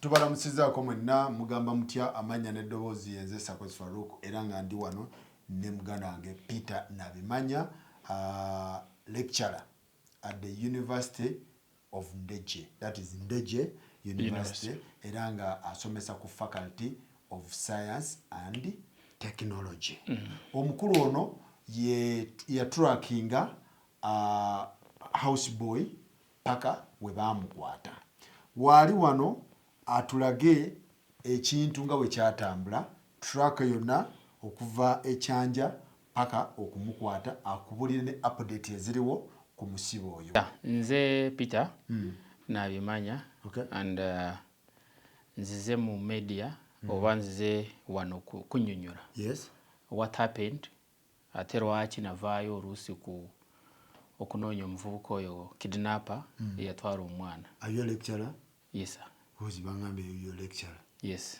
Tubalamusizaako mwenna. Mugamba mutya? Amannya n'eddoboozi yenze Sakos Farouk, era nga ndi wano ne muganda wange Peter Nabimanya, lecturer at the University of Ndejje, that is Ndejje University, era nga asomesa ku Faculty of Science and Technology. Omukulu ono ye yatrackinga houseboy paka we baamukwata. Waali wano atulage ekintu nga bwe kyatambula, track yonna okuva ekyanja paka okumukwata, akubulire ne update eziriwo ku musibe oyo. Yeah, nze Peter Nabimanya and nzize mu media oba nzize wano kunnyonnyola what happened, ate lwaki navaayo oluusi ku okunoonya omuvubuka oyo kidnapper eyatwala omwana. Are you a lecturer? Yes, sir. Ozi bangambye you a lecturer. Yes.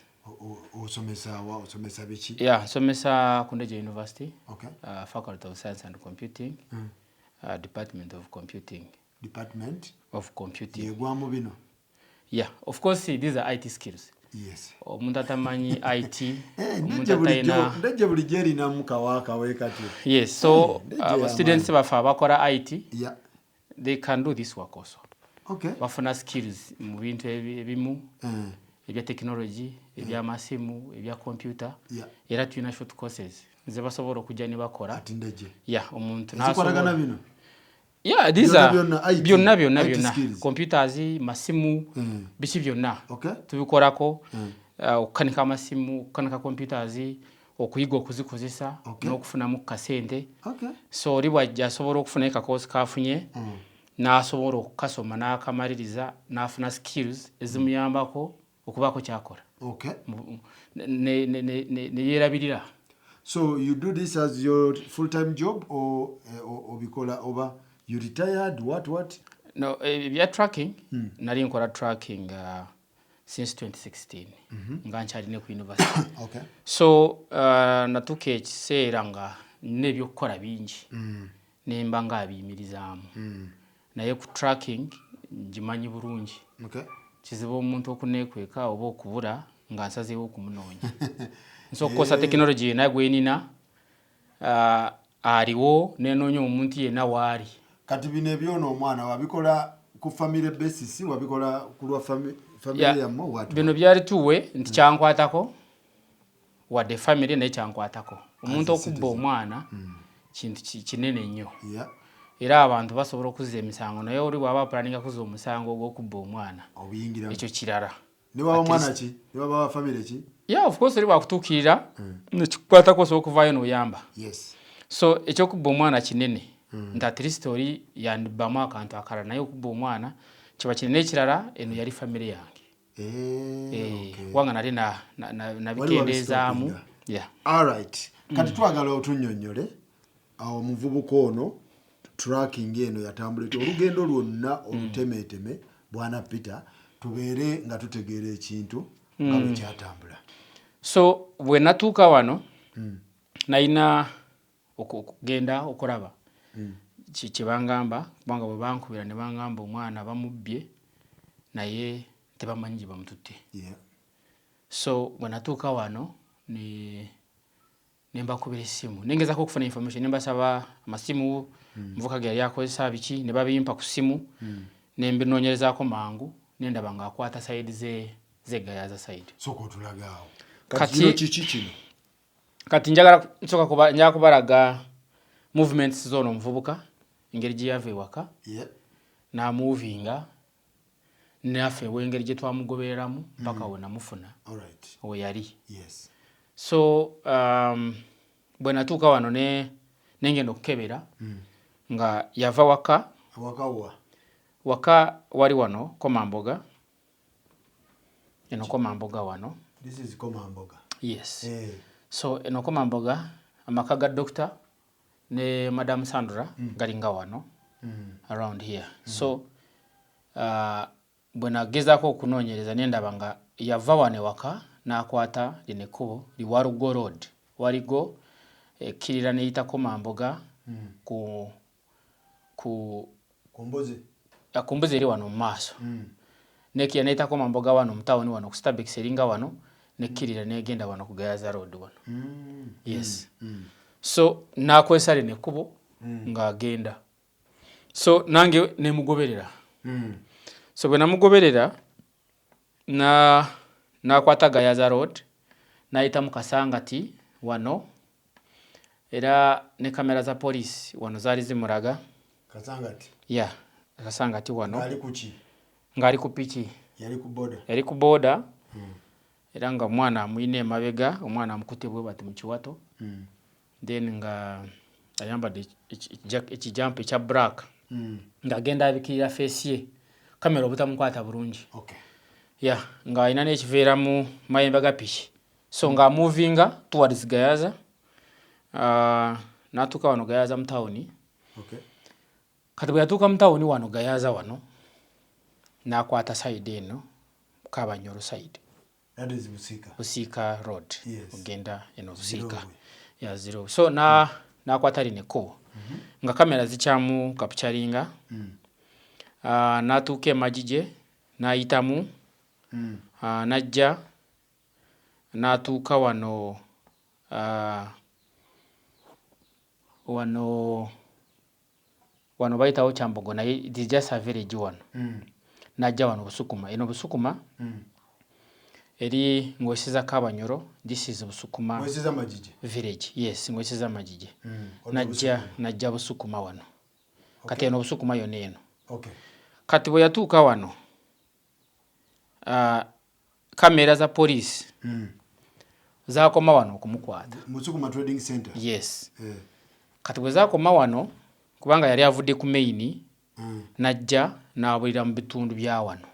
Osomesa wa? Osomesa biki? Yeah, nsomesa ku Ndejje University, Faculty of Science and Computing, Department of Computing. Department of Computing. Yegwamu bino? Yeah, of course, these are IT skills. Omuntu atamanyi IT, Eh, omuntu Ndejje bulijjo atalina Ndejje bulijjo erinamu kawaakawe kati. Yes, so Ndejje y'amaanyi. Students baffe abakola IT, they can do this work also. Bafuna skills mu bintu ebimu ebya technology, ebyamasimu, ebya computer. Era tulina short courses ze basobola okujja ne bakola. Ati Ndejje. Yeah, omuntu Ezikwatagana bino. Yeah, these Byonna are byonna IT, byonna byonna IT byonna skills. Computers, masimu, biki byonna tubikolako, okukanika amasimu, okukanika computers, okuyiga okuzikozesa n'okufunamu kasente. So oli bwajja asobola okufuna kakoosi kafunye n'asobola okukasoma n'akamaliriza n'afuna skills ezimuyambako okubaako kyakola ne yeerabirira. So you do this as your full time job or obikola oba you retired, what what? No, ebya tracking, nali nkola tracking since 2016 nga nkyali ne ku university. So natuuka ekiseera nga nina ebyokukola bingi, nemba nga abiyimirizaamu, naye ku tracking ngimanyi bulungi. Kizibu omuntu okuneekweka oba okubula nga nsazeewo okumunoonya. Nsobola okukozesa tekinologi yenna gwenina, aliwo, nenoonya omuntu yenna waali. Kati bino ebyona omwana wabikola ku family basis, wabikola ku lwa family yammwe, what? Bino byali tuwe nti kyankwatako, wadde family, naye kyankwatako. Omuntu As a okubba citizen. omwana kintu kinene nnyo. Era abantu basobola okuzza emisango, naye oli bw'aba apulaninga kuzza omusango ogw'okubba omwana, Obuyingiramu. ekyo kirala. Ne waba mwana ki, ne waba wa family ki? Yeah, of course, oli bwakutuukirira nekikukwatako osobola okuvaayo n'oyamba. So ekyokubba omwana kinene, nti at least oli yandibbamu akantu akalala, naye okubba omwana kiba kinene. Ekirala, eno yali family yange. Eh, Eh, okay. Wanga nali nabikendeezaamu. Wali. Yeah. Alright, kati twagala otunnyonnyole awo omuvubuka ono, tracking eno yatambula etya, olugendo lwonna olutemeeteme, bwana Peter, tubeere nga tutegeera ekintu nga bwe kyatambula. So bwe natuuka wano, nalina okugenda okulaba kye bangamba, kubanga bwe bankubira ne bangamba omwana bamubbye naye tebamanyi gye bamututte. So bwe natuuka wano ne mbakubira essimu, nengezako okufuna information, ne mbasaba amasimu muvuka ge yali akozesa biki, ne babimpa ku ssimu, ne mbinoonyerezaako mangu, nendaba ng'akwata side ze zegayaza side. Sooka otulaga awo. Kati kati kino kiki kino? Kati njagala nsooka kuba njagala kubalaga movements z'ono omuvubuka, engeri gye yava ewaka n'amovinga naffe wengeri gye twamugobereramu paka we namufuna we yali. So bwe natuuka wano ne nengenda okukebera nga yava waka. Awaka wa? Waka wali wano Komamboga, eno Komamboga wano. This is Komamboga? Yes. Eh. So eno Komamboga, amaka ga Doctor ne Madam Sandra galinga wano around here. So bwe nagezaako okunoonyereza, nendaba nga yava wano ewaka n'akwata lino ekkubo Liwarugo Road, waligo ekkirira neyita Komamboga ku ku mbuzi. Ku mbuzi eri wano mu maaso. Nekira neyitako Mamboga wano mutawuni wano ku Stabex eringa wano, nekkirira negenda wano ku Gayaza Road wano. Yes. So nakwesa lino ekkubo ng'agenda, so nange nemugoberera. So bwe namugoberera na nakwata Gayaza Road, nayita mu Kasangati wano, era ne kamera za poliisi wano zaali zimulaga. Kasangati? Ya, Kasangati wano. Ali kuki? Ng'ali ku piki. Yali ku boda? Yali ku boda. Era nga omwana amuyina emabega, omwana amukutte bwe bati mu kiwato. Then nga ayambadde ekijampa ekya black, ng'agenda abikirira face ye, kamera obutamukwata bulungi. Ya, ng'alina n'ekiveera mu mayembe ga piki, so ng'amovinga towards Gayaza. N'atuuka wano Gayaza mu tawuni. Kati bwe yatuuka mu tawuni wano Gayaza wano, n'akwata side eno, Kabanyoro side. That is Busiika. Busiika Road. Yes. Ogenda eno Busiika. Zirobwe. Ya, zero. So na nakwata lino ekkubo nga kamera zikyamu capturinga. N'atuuka emagije, n'ayitamu. N'ajja n'atuuka wano, wano wano bayitawo Kyambogo, naye it is just a village wano. N'ajja wano Busukuma, eno Busukuma eri ng'osiza Kabanyoro. This is Busukuma. Mwesiza Majije. Village, yes, ng'osiza Majije. Najja najja Busukuma wano. Kati eno Busukuma yonna eno. Kati bwe yatuuka wano, kamera za poliisi zakoma wano okumukwata. Busukuma Trading Center. Yes. Eh. Kati bwe zakoma wano, kubanga yali avudde ku main, najja n'abulira mu bitundu bya wano.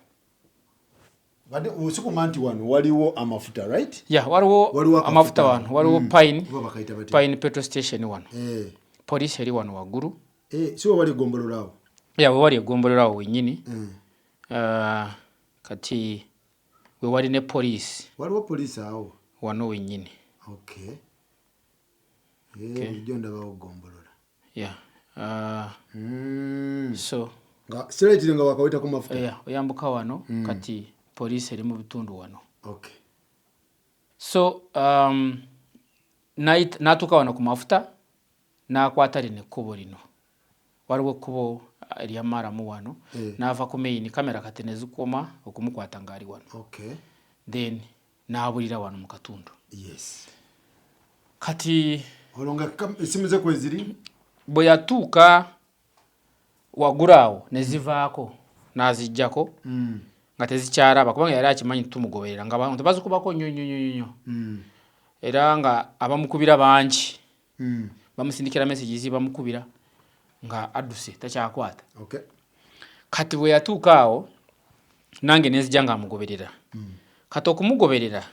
Badde Busukuma nti wano waliwo amafuta, right? Ya, waliwo Waliwo akafuta. amafuta wano, waliwo Pine. Oba bakayita batya? Pine petrol station wano. Poliisi eri wano waggulu. Eh, si we wali eggombolola awo? Ya, we wali eggombolola awo wennyini. Kati we wali ne poliisi. Waliwo poliisi awo? Wano wennyini. Okay. Eh, bulijjo ndabawo ggombolola. Ya. So Nga straight nga wakawita ku mafuta. Yeah, oyambuka wano. Kati poliisi eri mu bitundu wano. So n'atuuka wano ku mafuta, n'akwata lino ekkubo lino. Waliwo ekkubo erya maramu wano. N'ava ku main, kamera kati ne zikoma okumukwata ng'ali wano. Then n'abulira wano mu katundu. Kati Olwo nga essimu ze kweziri? Bwe yatuuka waggulu awo ne zivaako, n'aziggyako nga tezikyalaba, kubanga yali akimanyi tumugoberera, nga abantu bazikubako nnyo nnyo nnyo nnyo. Era nga abamukubira bangi. Bamusindikira messages, bamukubira nga adduse, takyakwata. Kati bwe yatuuka awo, nange nenzija nga amugoberera. Kati okumugoberera,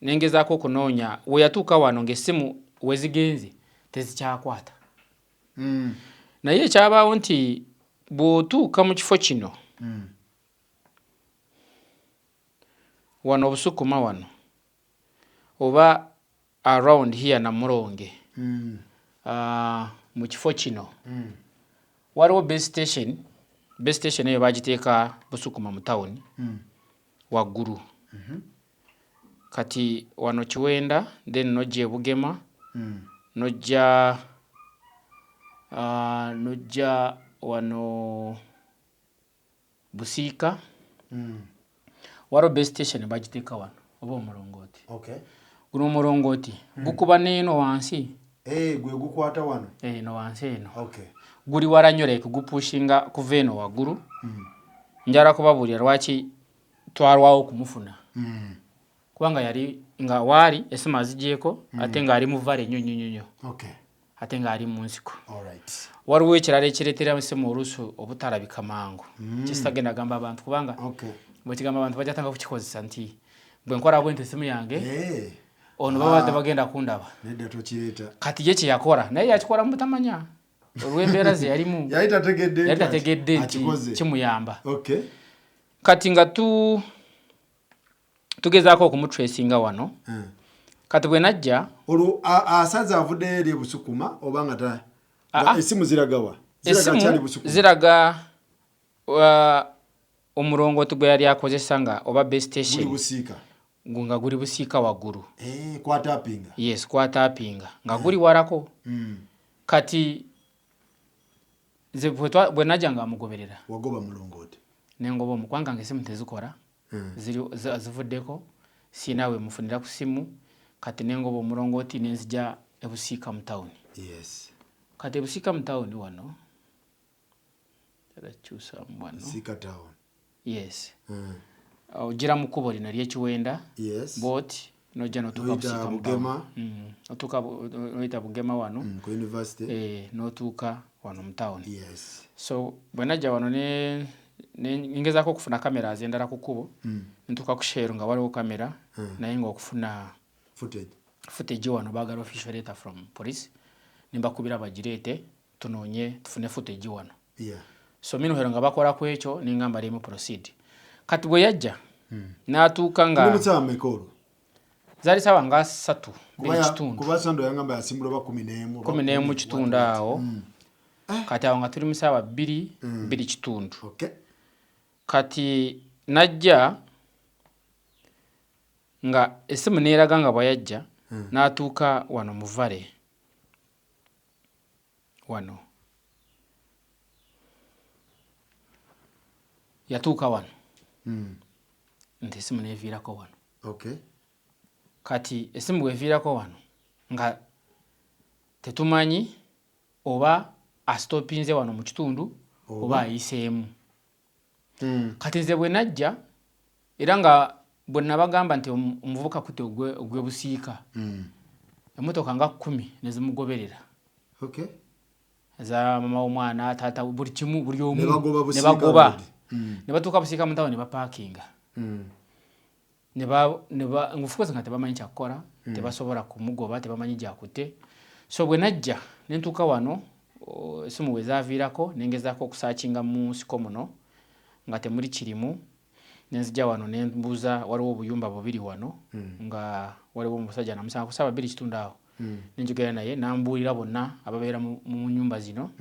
nengezaako okunoonya we yatuuka wano, ng'essimu wezigenze tezikyakwata. Naye ekyabaawo nti bw'otuuka mu kifo kino wano Obusukuma wano oba around here Namulonge, mu kifo kino waliwo base station. Base station eyo bagiteeka Busukuma mu tawuni waggulu. Kati wano Kiwenda, then nojja Ebugema, nojja nojja wano Busiika. Waliwo base station bagiteeka wano oba omulongooti. Guno omulongooti gukuba n'eno wansi. Eh, gwe gukwata wano. Eno wansi eno. Guli wala nnyo, like gupushinga kuva eno waggulu. Njala kubabuulira lwaki twalwawo okumufuna. Kubanga yali nga waali esimu azigyeko, ate ng'ali mu valley nnyo nnyo nnyo nnyo. Ate ng'ali mu nsiko. Waliwo ekirala ekireetera esimu oluusi obutalabika mangu. Kisitagenda gamba abantu, kubanga bwekigamba abantu bajja kukikozesa nti bwe nkola bwenti esimu yange ono baba tebagenda kundaba. Nedda, tokireeta. Kati ye kye yakola, naye yakikola mu butamanya olw'embeera ze yalimu. Yali tategedde Yali nti tategedde nti akikoze. kimuyamba. Kati nga tugezaako okumutracinga wano. Kati bwe najja Olwo asaze avuddeyo eri Ebusukuma oba nga ta Ah, nga ah. esimu ziragawa? Ziraga Esimu akyali Busukuma? ziraga Omulongooti gwe yali akozesa nga oba base Guli station Busiika. Nga guli Busiika waggulu. Eh, kwatapinga. Yes, kwatapinga nga guli walako. Kati nze bwe najja nga amugoberera. Wagoba mulongooti? Nengoba omu, kubanga nga esimu tezikola. Zivuddeko, siina we mufunira ku simu. Kati nengoba omulongooti nenzija ebusiika mu tawuni. Kati ebusiika mu tawuni wano, kyusamu wano. Busiika town. Yes. Ogira mu kkubo lino eryekiwenda bot nojja notuuka Noyita Busiika mu Bugema. town. Otuuka noyita Bugema wano. Ku university. Eh, notuuka wano mu town. So bwe najja wano ne ngezaako okufuna cameras endala ku kkubo. Ntuuka ku Shell nga waliwo kamera, naye nga okufuna footage, footage wano baagala official letter from police. Nembakubira bagireete tunoonye tufune footage wano. So minuhero nga bakola ku ekyo, nengamba lemu proceed. Kati bwe yajja n'atuuka nga Tuli mu ssaawa mmeka olwo? Zaali saawa nga 3 Kuba ekitundu. Kuba Sandra yangamba yasimbula oba 11 oba 11 10, kitundu awo. Kati awo nga tuli mu saawa 2, 2 kitundu. Kati najja nga essimu neeraga nga bwe yajja n'atuuka wano mu vale wano, yatuuka wano nti essimu neeviirako wano. Kati essimu bweviirako wano nga tetumanyi oba asitopinze wano mu kitundu oba ayiseemu. Kati nze bwe najja, era nga bwe nabagamba nti omuvubuka kutte ogwe Busiika, emmotoka nga 10 ne zimugoberera. Eza mama w'omwana, taata, buli kimu, buli omu. Ne bagoba Ne Busiika bagoba. Road. Ne batuuka Busiika mu town ne bapaakinga. Ne ba of course nga tebamanyi kyakukola, tebasobola kumugoba, tebamanyi gyakutte. So bwe najja ne ntuuka wano, esimu bwe zaaviirako, ne ngezaako okusaakinga mu nsiko muno nga temuli kirimu. Nenzija wano ne mbuuza, waliwo obuyumba bubiri wano nga waliwo omusajja namusanga ku ssaawa 2 kitundu awo. Nenjogera naye nambuulira bonna ababeera mu nyumba zino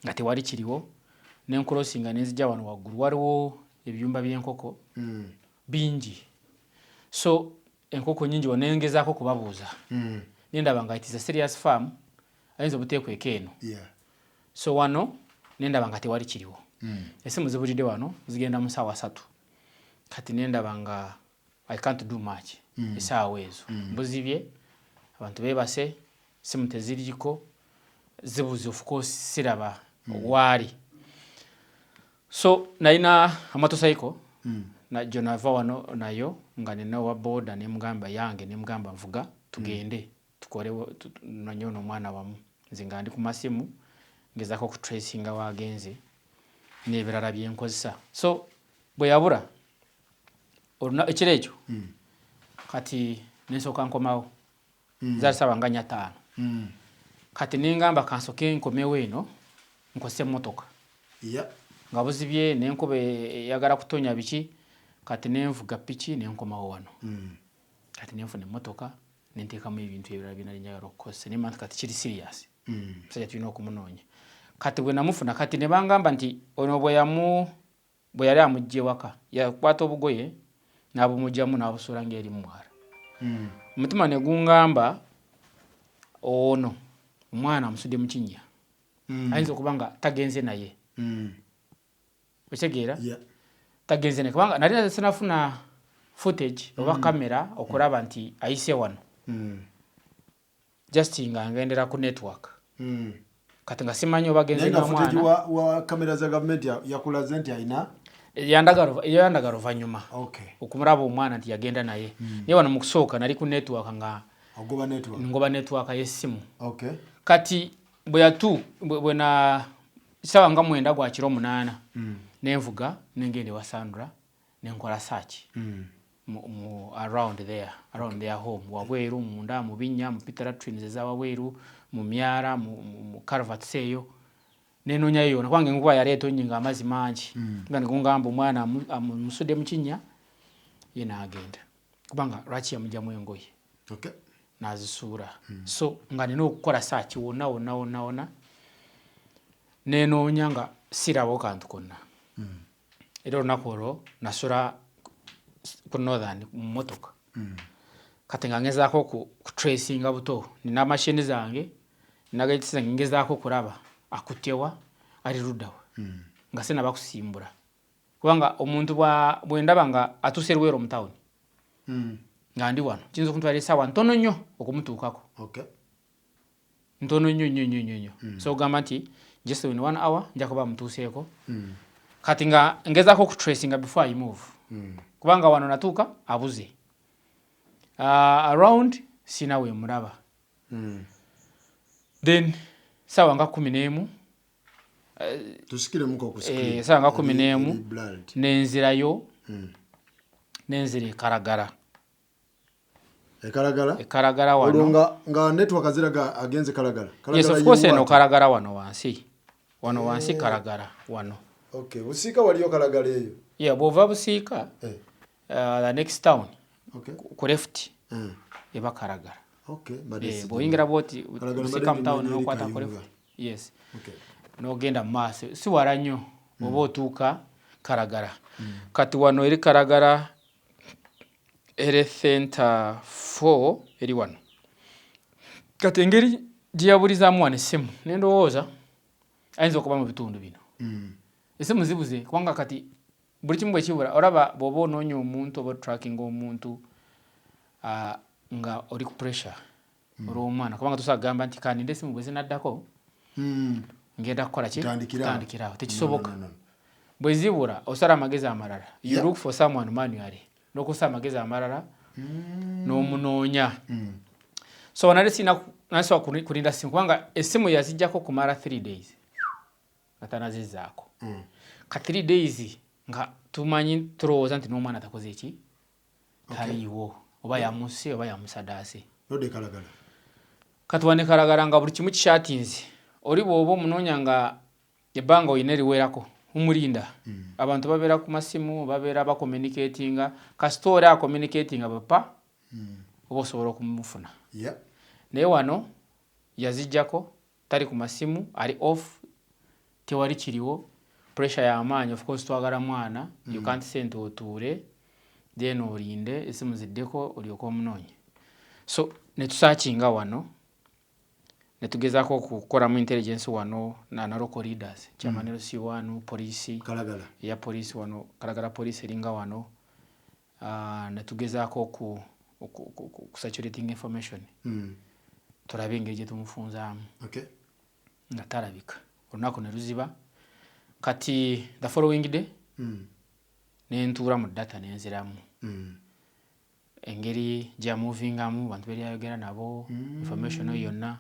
nga tewali kiriwo. Nenkrosinga nenzija wano waggulu, waliwo ebiyumba by'enkoko bingi, so enkoko nyingi wano. Nengezaako okubabuuza, nendaba nga it is a serious farm, ayinza obuteekweka eno. So wano nendaba nga tewali kiriwo. Esimu zibulidde wano, zigenda mu saawa 3. Kati nendaba nga I can't do much. Esaawa ezo mbuzibye, abantu beebase, simu teziriko, zibuze, of course siraba waali. So nalina amotocycle gyo nava wano nayo nga nina owa boda, nemugamba yange, nemugamba nvuga tugende tukole nonye ono omwana wamu. Nze nga ndi ku masimu ngezaako okutracinga wagenze n'ebirala byenkozesa. So bwe yabula ekiro ekyo, kati nensooka nkomawo. Zaali saawa nga 4:05. Kati nengamba kansoke nkomewo eno nkozese emmotoka. Nga buzibye nenkuba eyagala kutonya biki. Kati nenvuga piki nenkomawo wano. Kati nenfuna emmotoka nenteekamu ebintu ebirala byenali njagala okukozesa. Nemba nti kati kiri serious, musajja tulina okumunoonya. Kati bwe namufuna, kati ne bangamba nti ono bwe yali amugja ewaka, yakwata obugoye n'abumugjamu n'abusuula ng'eri mumwala. Omutima ne gungamba ono omwana amusudde mu kinnya. Ayinza okuba nga tagenze naye. Okitegeera? Yeah. Tagenze naye kubanga nali sinafuna footage oba kamera okulaba nti ayise wano. Just nga ngendera ku network. Kati nga simanyi oba genze Naye nga footage n'omwana. wa kamera za gavumenti yakulaze nti alina Yandaga luvannyuma okumulaba omwana nti yagenda naye. Naye wano mu kusooka nali ku network nga ogoba network. Ngoba network y'essimu. Kati bwe yatu bwe na sawa nga 9 gwakiro 8, nenvuga nengenda ewa Sandra nenkola search mu around there, around their home, wabweru, munda, mu binnya, mu pit latrines eza wabweru, mu myala, mu culverts eyo nenonyayo yona, kubanga enkuba yali etonnye nga amazzi mangi. Nga negungamba omwana amusudde mu kinnya ye n'agenda, kubanga lwaki yamugyamu engoye n'azisuula? So nga nina okukola search wonna wonna wonna wonna, nenoonya nga sirabawo kantu konna. Era olunaku olwo nasula ku Northern mu motoka. Kati nga ngezaako kutracinga buto, nina mashini zange nagagisi zange, ngezaako okulaba akuttewa, ali luddawa, nga sinaba kusimbula, kubanga omuntu bwendaba nga atuuse Luweero mu tawuni, nga ndi wano, kiyinza okuntwala essaawa ntono nnyo okumutuukako. Ntono nnyo nnyo nnyo nnyo nnyo. So ogamba nti just in one hour nja kuba mutuuseeko. Kati nga ngezaako okutracinga before I move, kubanga wano natuuka abuze, around sina wemulaba. Then saawa nga 11, Tusikiremuko ku screen. Saawa nga kumi n'emu Eri blurred. Nenzirayo, nenzira ekalagala. Ekalagala. Ekalagala Olwo wano. nga network ziraga agenze Kalagala. Yes, of course, eno Kalagala wano wansi, wano wansi Kalagala wano. Okay, Busiika waliyo Kalagala eyo? Yeah, bw'ova Busiika, the next town ku left eba Kalagala. Okay, mbadde Bw'oyingira bwoti Kalagala Busiika mbadde mu town ndimanyi eri n'okwata ku Kayunga. left, yes, n'ogenda mu maaso, si wala nnyo, oba otuuka Kalagala. Kati wano eri Kalagala Health Center 4 eri wano. Kati engeri gye yabulizaamu wano essimu, nendowooza ayinza okuba mu bitundu bino. Esimu zibuze, kubanga kati buli kimu bwe kibula, olaba bw'oba onoonya omuntu oba tracking omuntu, nga oli ku pressure olw'omwana, kubanga tosobola kugamba nti kaninde esimu bwe zinaddako ngenda kukola ki. Kutandikira awo. Kutandikira awo tekisoboka. No, no, no. Bwe zibula osala amagezi amalala, you look for someone manually, n'okusa amagezi amalala n'omunoonya. So nali sina nasobola kulinda simu, kubanga essimu yazijjako kumala 3 days nga tanazizzaako. Ka 3 days nga tumanyi, tulowooza nti n'omwana takoze ki, taliiwo, oba yamusse oba yamusadaase. Nodde Kalagala. Kati wane Kalagala nga buli kimu kishatinze. Oli bw'oba omunoonya nga ebbanga olina eriwerako umulinda, abantu babeera ku masimu, babeera bacommunicatinga, kasita oli acommunicatinga bapa, oba osobola okumufuna. Naye wano yazijjako, tali ku masimu, ali off, tewali kiriwo. Pressure y'amaanyi, of course twagala mwana. You can't say nti otuule then olinde esimu ziddeko olyoke omunoonye. So netusearchinga wano, netugezaako okukolamu intelligence wano na local leaders, chairman LC1, poliisi. Kalagala. Eya poliisi wano, Kalagala poliisi eringa wano. Netugezaako ku circulating information, tulabe engeri gye tumufunzaamu. Nga talabika, olunaku ne luziba. Kati the following day, nentuula mu data nenziramu engeri gyamuvingamu, bantu beri ayogera nabo, information eyo yonna,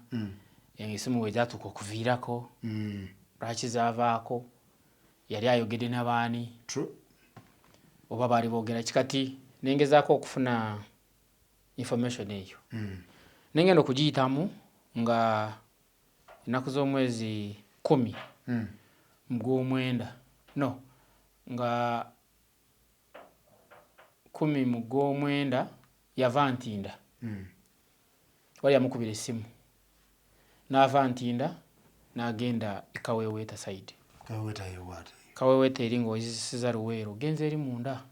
esimu we zatuuka okuviirako, lwaki zaavaako, yali ayogedde n'abaani, True. oba baali boogera ki. Kati nengezaako okufuna information eyo, nengenda okugiyitamu nga ennaku z'omwezi 10 mu gwomwenda, no, nga 10 mu gwomwenda yava Ntinda. Wali yamukubira essimu n'ava Ntinda n'agenda Ekaweweeta side. Kaweweeta yewaate? Kaweweeta eri ng'ozisiza Luweero, ogenza eri munda,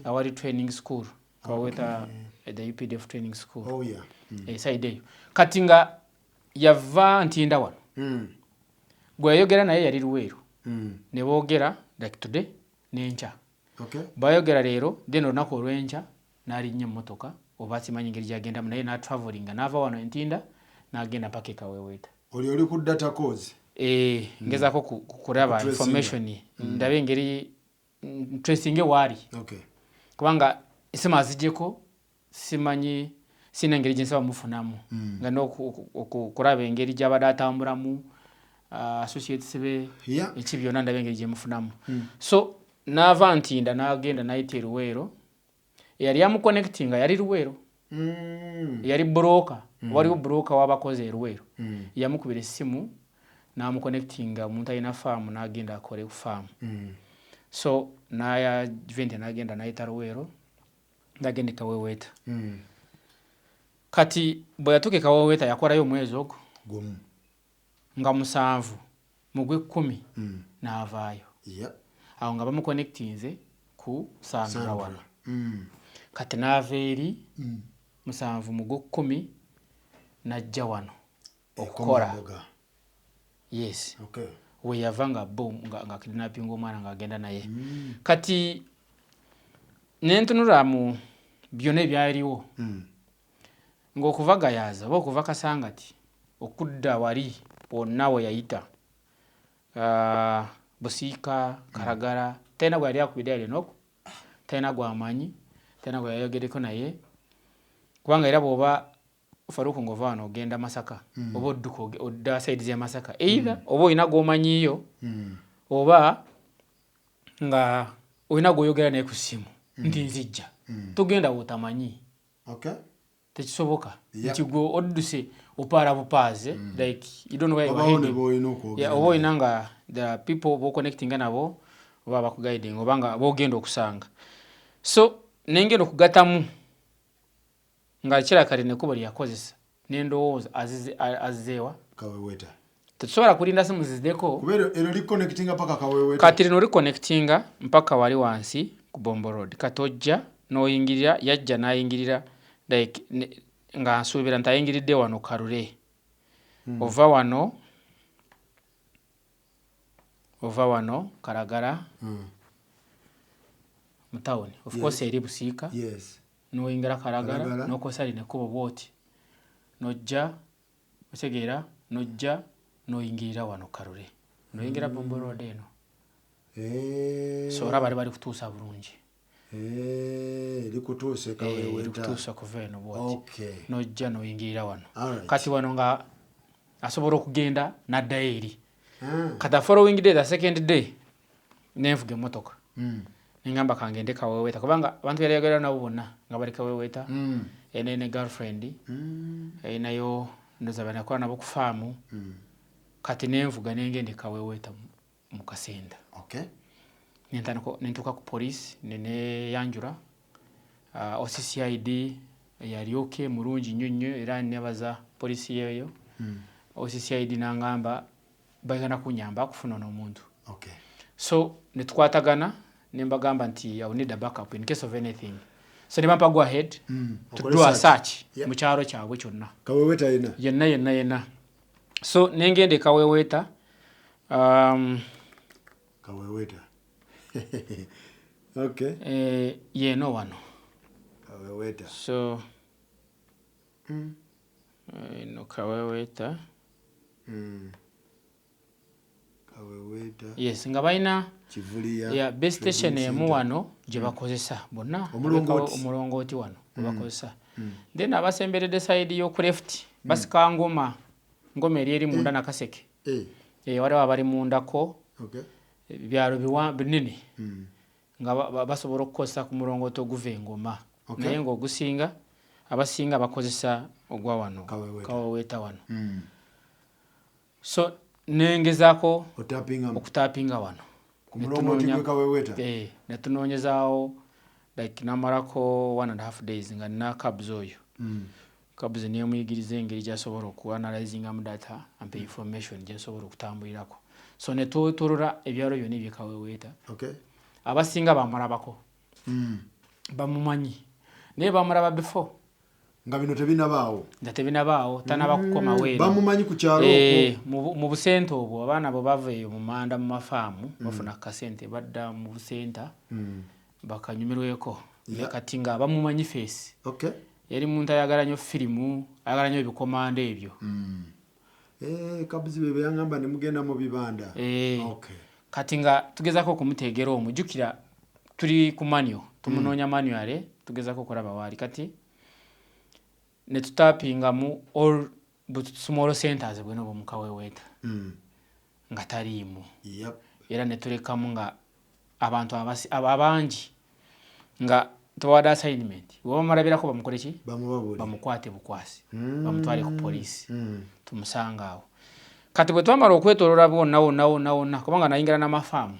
awali training school Kaweweeta, the UPDF training school. Oh yeah. Side eyo. Kati nga yava Ntinda wano, gwe yayogera naye yali Luweero. Ne boogera like today n'enkya. Bayogera leero, then olunaku olw'enkya n'alinnya emmotoka, oba simanyi ngeri gyagendamu, naye n'atravelinga n'ava wano Entinda n'agenda mpaka Ekaweweeta. Oli ku data cause. Eh, ngezaako kulaba Kutracinga. information, ndabe engeri tracinge waali, kubanga esimu azijjeko, simanyi, sina engeri gyensaba mufunamu, nga n'okulaba engeri gyabadde atambulamu, associates be, eki byonna, ndabe engeri gyemufunamu. So n'ava Ntinda n'agenda n'ayita e Luweero. Eyali amuconnectinga yali Luweero, yali broker. Waliwo broker w'abakozi e Luweero. Yamukubira essimu n'amuconnectinga omuntu alina faamu, n'agenda akole ku faamu. So naya vente n'agenda n'ayita Luweero, n'agenda e Kaweweeta. Kati bwe yatuuka e Kaweweeta yakolayo omwezi ogwo Gumu. nga 7 mu gw'ekkumi, n'avaayo. Awo nga bamuconnectinze ku Sandra. Sandra. Wano kati n'ava eri 7 mu gw'ekkumi n'ajja wano okukola. Ekomamboga. Yes. We yava nga bo nga kidnapping omwana ng'agenda naye. Kati nentunula mu byonna ebyaliwo ng'okuva Gayaza oba okuva Kasangati okudda wali wonna we yayita, Busiika, Kalagala, talina gwe yali akubidde yali enoku, talina gwamanyi, talina gwe yayogereko naye, kubanga era bw'oba Faruku ng'ova wano ogenda Masaka oba odduka odda side z'e Masaka, either oba olina gw'omanyiiyo oba nga olina gw'oyogera naye ku ssimu nti nzijja, togenda w'otamanyi. Tekisoboka nti gwe odduse opaala bupaaze, like you don't know where you are Wabaawo ne heading. b'olina okwogera Yeah, oba naye. olina nga the people boconnectinga nabo oba bakuguiding oba nga bogenda okusanga. So nengenda okugatamu nga kirabika lino ekkubo lyeyakozesa, nendowooza azzeewa. Kaweweta. Tetusobola kulinda simu ziddeko. Kuba eryo liconnectinga paka Kaweweta. Kati lino liconnectinga mpaka wali wansi ku Bombo Road. Kati ojja n'oyingirira, yajja n'ayingirira like nga nsuubira nti ayingiridde wano Kalule. Ova wano Kalagala mu town, of course eri Busiika, n'oyingira Kalagala, Kalagala. n'okozesa lino ekkubo bwoti, n'ojja, otegeera, n'ojja n'oyingirira wano Kalule, n'oyingira Bombo Road eno. So olaba bali kutuusa bulungi. Eh, likutuuse Kaweweta. Likutuusa kuva eno bwoti, n'ojja n'oyingirira wano. Kati wano nga asobola okugenda n'addayo eri. Kati the following day, the second day, nenvuga emmotoka, nengamba kangende Kaweweta, kubanga abantu yali ayogera nabo bonna nga bali Kaweweta. Ene ne girlfriend erinayo, ndoza banakola nabo ku faamu. Kati nenvuga nengenda e Kaweweta mu Kasenda. Nentandika nentuuka ku police, neneyanjula OCCID yali okay, mulungi nnyo nnyo, era nebaza poliisi yeeyo. OCCID nangamba bagenda kunyamba okufuna ono omuntu. So netukwatagana, nembagamba nti I will need a backup in case of anything, so nebampa go ahead to Okole do a search. search mu kyalo kyabwe kyonna. Kaweweta yena. Yenna yenna yenna. So nengenda e Kaweweta, Kaweweta, okay. Yeno wano. Kaweweta. So eno Kaweweta. Kaweweta. Yes, nga balina Kivuliya. Ya base station Trading emu Center. wano gye bakozesa bonna. Omulongooti. Omulongooti wano gwe bakozesa. Then abasemberedde side y'oku left basika Ngoma, Ngoma eri munda Nakaseke. Waliwo abali mundako. Byalo binene nga basobola okukozesa ku mulongooti oguva Engoma. Naye ng'ogusinga, abasinga bakozesa ogwa wano. Kaweweta. Kaweweta wano. So nengezaako Otapingamu. Okutapinga wano. Ku mulongooti gw'e Kaweweta. Netunoonyezaawo like namalako 1.5 days nga nina Cabs oyo. Cabs nemuyigiriza engeri gyasobola okuanalyzingamu data, ampa information gyensobola okutambulirako. So netwetolola ebyalo byonna ebyekaweweeta. Abasinga bamulabako, bamumanyi, naye bamulaba before Nga bino tebinabaawo. Nga tebinabaawo, tanaba kukomawo eno. Bamumanyi ku kyalo Eh, okwo. mu busente obwo abaana bwe bava eyo mu manda, mu mafaamu, bafuna kasente, badda mu busenta bakanyumirweko. Kati nga bamumanyi face. Yali muntu ayagala nnyo firimu, ayagala nnyo ebikomando ebyo. Eh, Kabuzi bye yaŋŋamba ne mugenda mu bibanda. Eh, kati nga tugezako okumuteegera omwo, jjukira tuli ku manual, tumunoonya manually, tugezako okulaba waali. Kati ne tutapinga mu all bu small centers bwena obwomukaweweeta, nga taliimu. Era ne tulekamu nga abantu abangi nga tubawadde assignment, bwe bamulabirako bamukole ki? Bamubabuli. Bamukwate bukwasi, bamutwale ku poliisi, tumusanga awo. Kati bwe twamala okwetoloola bwonna wonna wonna wonna, kubanga nayingira n'amafaamu,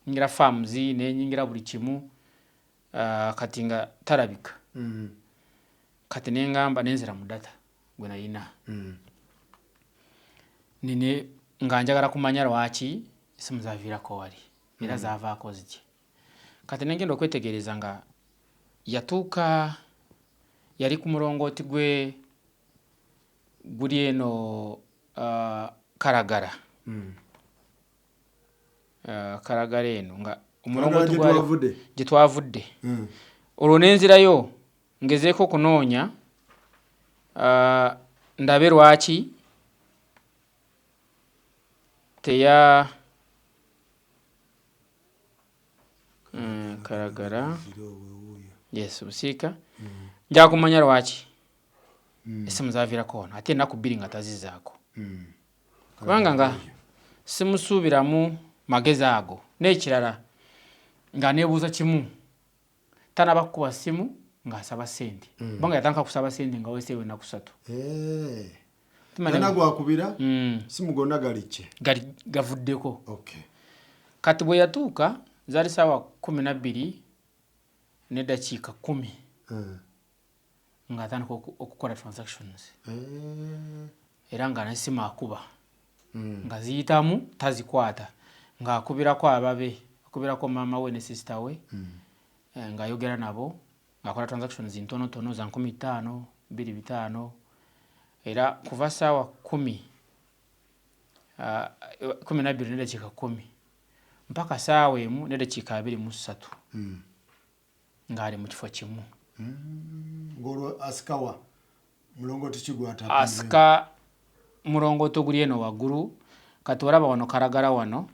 nyingira farms, nenyingira buli kimu, kati nga talabika. Kati nengamba nenzira mu data gwe nayina, nine nga njagala kumanya lwaki esimu zaviirako wali. Era zavaako zitya? Kati nengenda okwetegereza nga yatuuka, yali ku mulongooti gwe guli eno Kalagala. Kalagala eno nga omulongooti gwali gye twavudde. Olwo nenzirayo ngezeeko okunoonya ndabe lwaki teya Kalagala, yes, Busiika. Nja kumanya lwaki esimu zaviirako wano ate ennaku 2 nga tazizaako, kubanga nga simusuubiramu magezi ago. N'ekirala nga neebuuza kimu, tanaba kukuba ssimu ng'asaba ssente, kubanga yatandika kusaba ssente nga weeseewo ennaku 3. Tumanya gwakubira simu gonna gali ki? Gali gavuddeko. Kati bwe yatuuka zaali saawa 12:10 ng'atandika okukola transactions. Era nga nesimu akuba nga ziyitamu tazikwata, ng'akubirako ababe, akubirako maama we ne sister we, ng'ayogera nabo, ng'akola transactions ntonotono za 5,000, 2,500. Era kuva saawa 12:10 mpaka saawa 1:23 ng'ali mu kifo kimu. Ng'olwo asikawa mulongooti kigwata? Asika mulongooti oguli eno waggulu. Kati olaba wano Kalagala wano,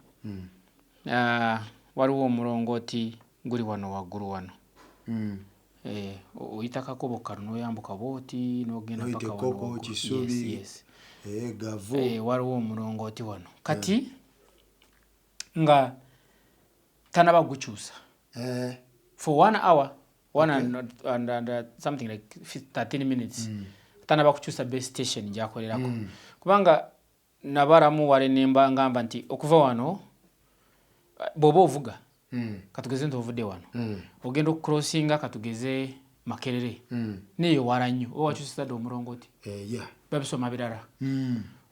waliwo omulongooti guli wano waggulu wano. Oyita kakubo kano n'oyambuka bwoti n'ogenda paka wano. Yes. Waliwo omulongooti wano. Kati nga tanaba gukyusa for 1 hour one and something like 13 minutes, tanaba kukyusa base station gyakolerako. Kubanga nabaramu wale nemba ngamba nti okuva wano bw'oba ovuga, katugeze nti ovudde wano, ogenda okucrossinga katugeze Makerere, neyo wala nnyo, oba wakyusiza dda omulongooti, babisoma birala.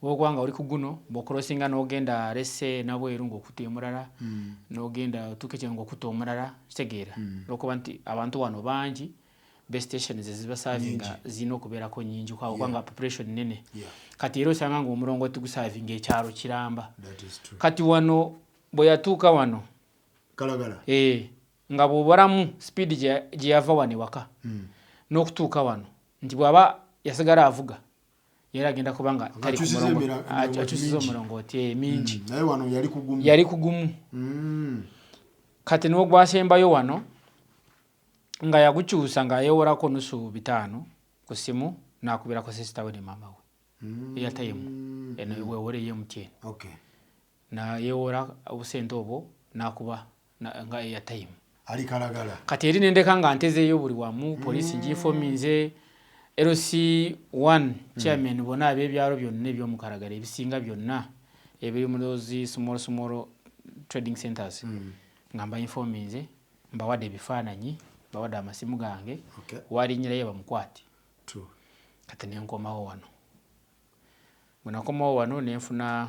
Olwokubanga oli ku guno, bw'ocrossinga n'ogenda lese Nabweru ng'okutta omulala, n'ogenda otuuka ekyo ng'okutta omulala, kitegeera? Olwokuba nti abantu wano bangi, base stations ezibaservinga zirina okubeerako nnyingi kubanga population nene. Kati era osanga ng'omulongooti guservinga ekyalo kiramba. Kati wano bwe yatuuka wano Kalagala, nga bw'obalamu speed gye yava wano ewaka n'okutuuka wano, nti bw'aba yasigala avuga yali agenda kuba nga tali ku mulongo, akyusiza omulongooti mingi. Naye wano yali kugumu. Yali kugumu. Kati n'ogwasembayo wano nga yagukyusa nga yeeworako 550 ku ssimu n'akubirako sister we ne maama we airtime eno wewole ey'MTN. Nayewola obusente obwo n'akuba nga airtime. Ali Kalagala. Kati eri nendeka nga ntezeeyo buli wamu, poliisi ngiinforminze, LC1 chairman bonna ab'ebyalo byonna eby'omu Kalagala ebisinga byonna ebiri mu those small small trading centers, nga mbainforminze, mbawadde ebifaananyi, mbawadde amasimu gange, walinyirayo bamukwate. Kati nenkomawo wano, bwe nakomawo wano nenfuna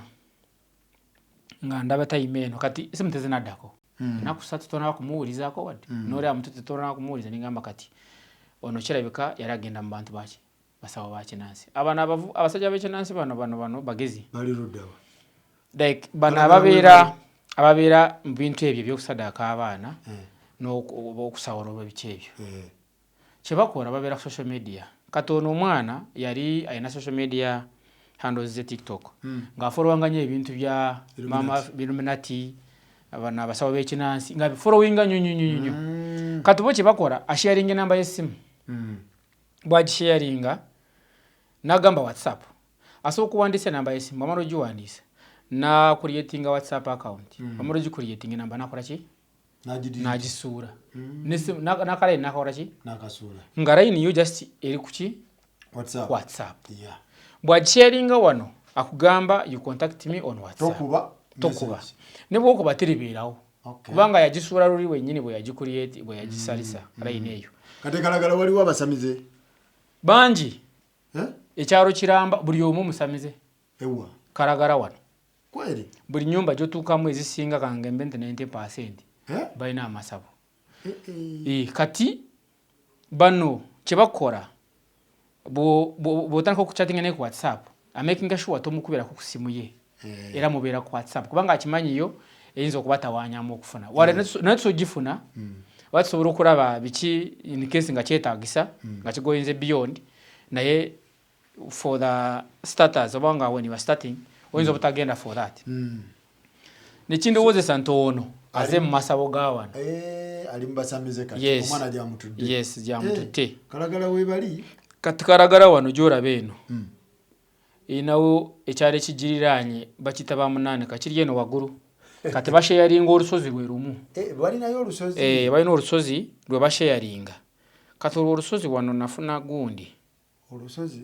nga ndaba time eno, kati esimu tezinaddako. Ennaku 3 tonaba kumuwulizaako wadde, n'oli amututte tonaba kumuwuliza. Nengamba kati ono kirabika yali agenda mu bantu baki, basawo ba kinansi. Abano abasajja b'ekinansi bano bano bano bagezi. Bali luddawa? Like bano ababeera mu bintu ebyo ebyokusaddaaka abaana n'okusawula oba biki ebyo, kyebakola babeera ku social media. Kati ono omwana yali alina social media handles ze TikTok, ng'afollowinga nnyo ebintu bya mama Illuminati, bano abasawo b'ekinansi, nga bifollowinga nnyo nnyo nnyo nnyo. Kati bo kyebakola, asharinga enamba y'essimu. Bwagisharinga n'agamba WhatsApp asobola okuwandiisa enamba y'essimu, bwamala ogiwandiisa nacreatinga WhatsApp account, bwamala ogicreatinga enamba nakola ki? N'agisuula n'akalayini n'akola ki? Nga layini yo just eri kuki? WhatsApp. Bwagisharinga wano akugamba, "You contact me on WhatsApp." Tokuba, ne bwokuba teribeerawo, kubanga yagisuula luli wennyini bwe yagicreate, bwe yagisalisa layini eyo. Kati Kalagala waliwo abasamize? Bangi. Ekyalo kiramba buli omu musamize. Ewa? Kalagala wano. Kweri. Buli nyumba gyotuukamu ezisinga kangembe nti 90% Eh? balina amasabo. Eh, eh. Kati bano kyebakola, bw'otandika okuchatinga naye ku WhatsApp, amakinga sure tomukubirako ku simu ye. Era mubeera ku WhatsApp kubanga akimanyiyo eyinza okubatawanyamu okufuna. Wala naye tusogifuna oba tusobola okulaba biki in case nga kyetaagisa nga kigoyinze beyond. Naye for the starters, oba nga when you are starting, oyinza obutagenda for that. Nekindowoozesa nti ono aze mu masabo ga wano. Eh, ali mubasamize kati. Yes. Omwana gyamutudde. Yes, gyamututte. Eh, Kalagala webali. Kati Kalagala wano gyolaba eno, erinawo ekyalo ekigiriraanye bakiyita Bamunaane, kakiri eno waggulu. Kati basharinga olusozi lwe lumu. Eh, balinayo olusozi. Eh, balina olusozi lwe basharinga. Kati olwo olusozi wano nafuna gundi. Olusozi.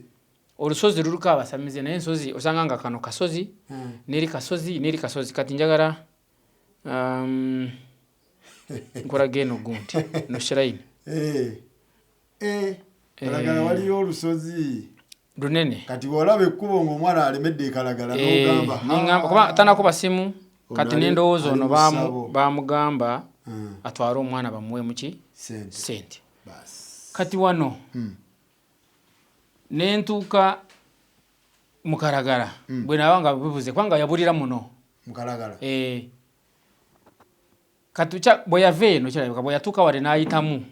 Olusozi luliko abasamize, naye ensozi osanga nga kano kasozi neri kasozi neri kasozi. Kati njagala nkulaga eno gundi no shrine. Eh. Eh. Kalagala waliyo olusozi. Lunene. Kati bw'olaba ekkubo ng'omwana alemedde ekalagala, n'ogamba, ningamba kuba tanakuba simu. Ono Kati nendowooza ali ono mu ssabo. bamugamba atwale omwana bamuwe muki? Sente. Sente. Bas. Kati wano nentuuka Mukalagala bwe naba nga bibuze kubanga yabulira muno. Mukalagala. Eh, kati bwe yava eno kirabika bwe yatuuka wale n'ayitamu,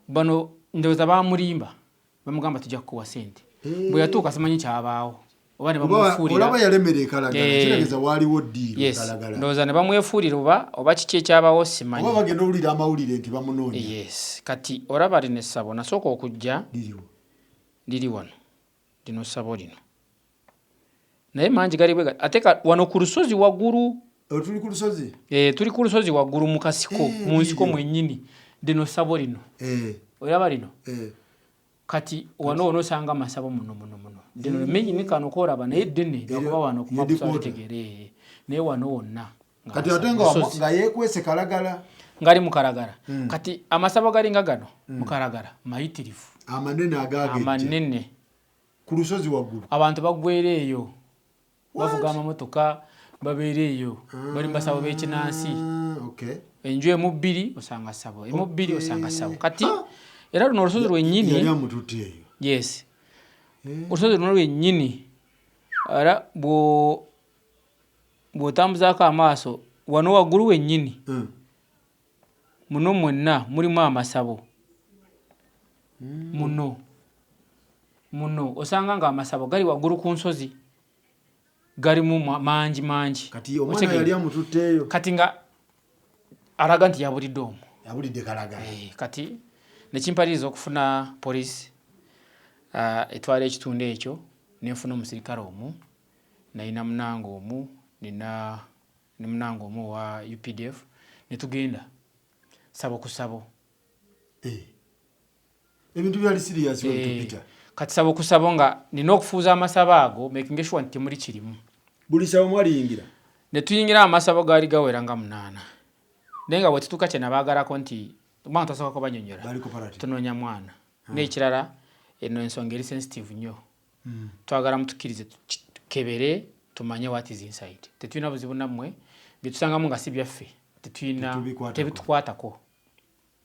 bano ndowooza bamulimba, bamugamba tujja kukuwa sente. Bwe yatuuka simanyi kyabaawo oba ne bamwefuulira. Olaba yalemera ekalagala. Eh. Kitegeeza waaliwo ddiiro. Yes. Kalagala. Ndowooza ne bamwefuulira oba kiki ekyabaawo simanyi. Oba bagenda owulira amawulire nti bamunoonya. Yes, kati olaba lino essabo nasooka okujja. Liriwo. Liri wano, lino ssabo lino, naye mangi gali bwe ate wano ku lusozi waggulu. Oh, tuli ku lusozi. Eh, tuli ku lusozi waggulu mu kasiko, Eh, mu nsiko liryo. mwennyini. Lino ssabo lino, olaba lino. Kati wano onosanga amasabo muno muno muno. Lino limenyini kano koolaba, naye ddene lwakuba wano Headquarter. kumakusalitegeere, naye wano wonna nga Kati ate masabo. nga Lusozi. nga yeekwese Kalagala. Ngali mu Kalagala. Kati amasabo galinga gano mu Kalagala mayitirivu. Amanene agagejja. Amanene. Ku lusozi waggulu. Abantu bagwera eyo, bavuga amamotoka, babeera eyo, bali mu basabo b'ekinansi. Ah, okay. Enju emu bbiri osanga ssabo, emu bbiri osanga ssabo. Kati era luno olusozi lwennyini. Yali amututte eyo. Yes, olusozi luno lwennyini, era bw'otambuzaako amaaso wano waggulu wennyini, muno mwenna mulimu amasabo. Muno muno osanga nga amasabo gali waggulu ku nsozi, galimu mangi mangi. Kati omwana Otegeera? yali amututte eyo. Kati nga alaga nti yabulidde omwo. Yabulidde Kalagala. Eh, kati nekimpaliriza okufuna poliisi etwala ekitundu ekyo, nenfuna omusirikale omu, nalina munange omu, nina ne munange omu owa UPDF, netugenda sabo ku sabo. Eh. Ebintu byali serious Eh, wetupita. Kati sabo ku sabo nga nina okufuuza amasabo ago, making sure nti temuli kirimu. Buli sabo mwaliyingira. Ne tuyingira amasabo gaali gawera nga 8, naye nga bwetutuuka kye nabaagalako nti kubanga twasooka kubanyonyola, Bali cooperative. tunoonya mwana. N'ekirala, eno ensonga eri sensitive nnyo, twagala mutukkirize tukebere tumanye what is inside. Tetulina buzibu nammwe, byetusangamu nga si byaffe tetulina. Tetubikwatako. Tebitukwatako.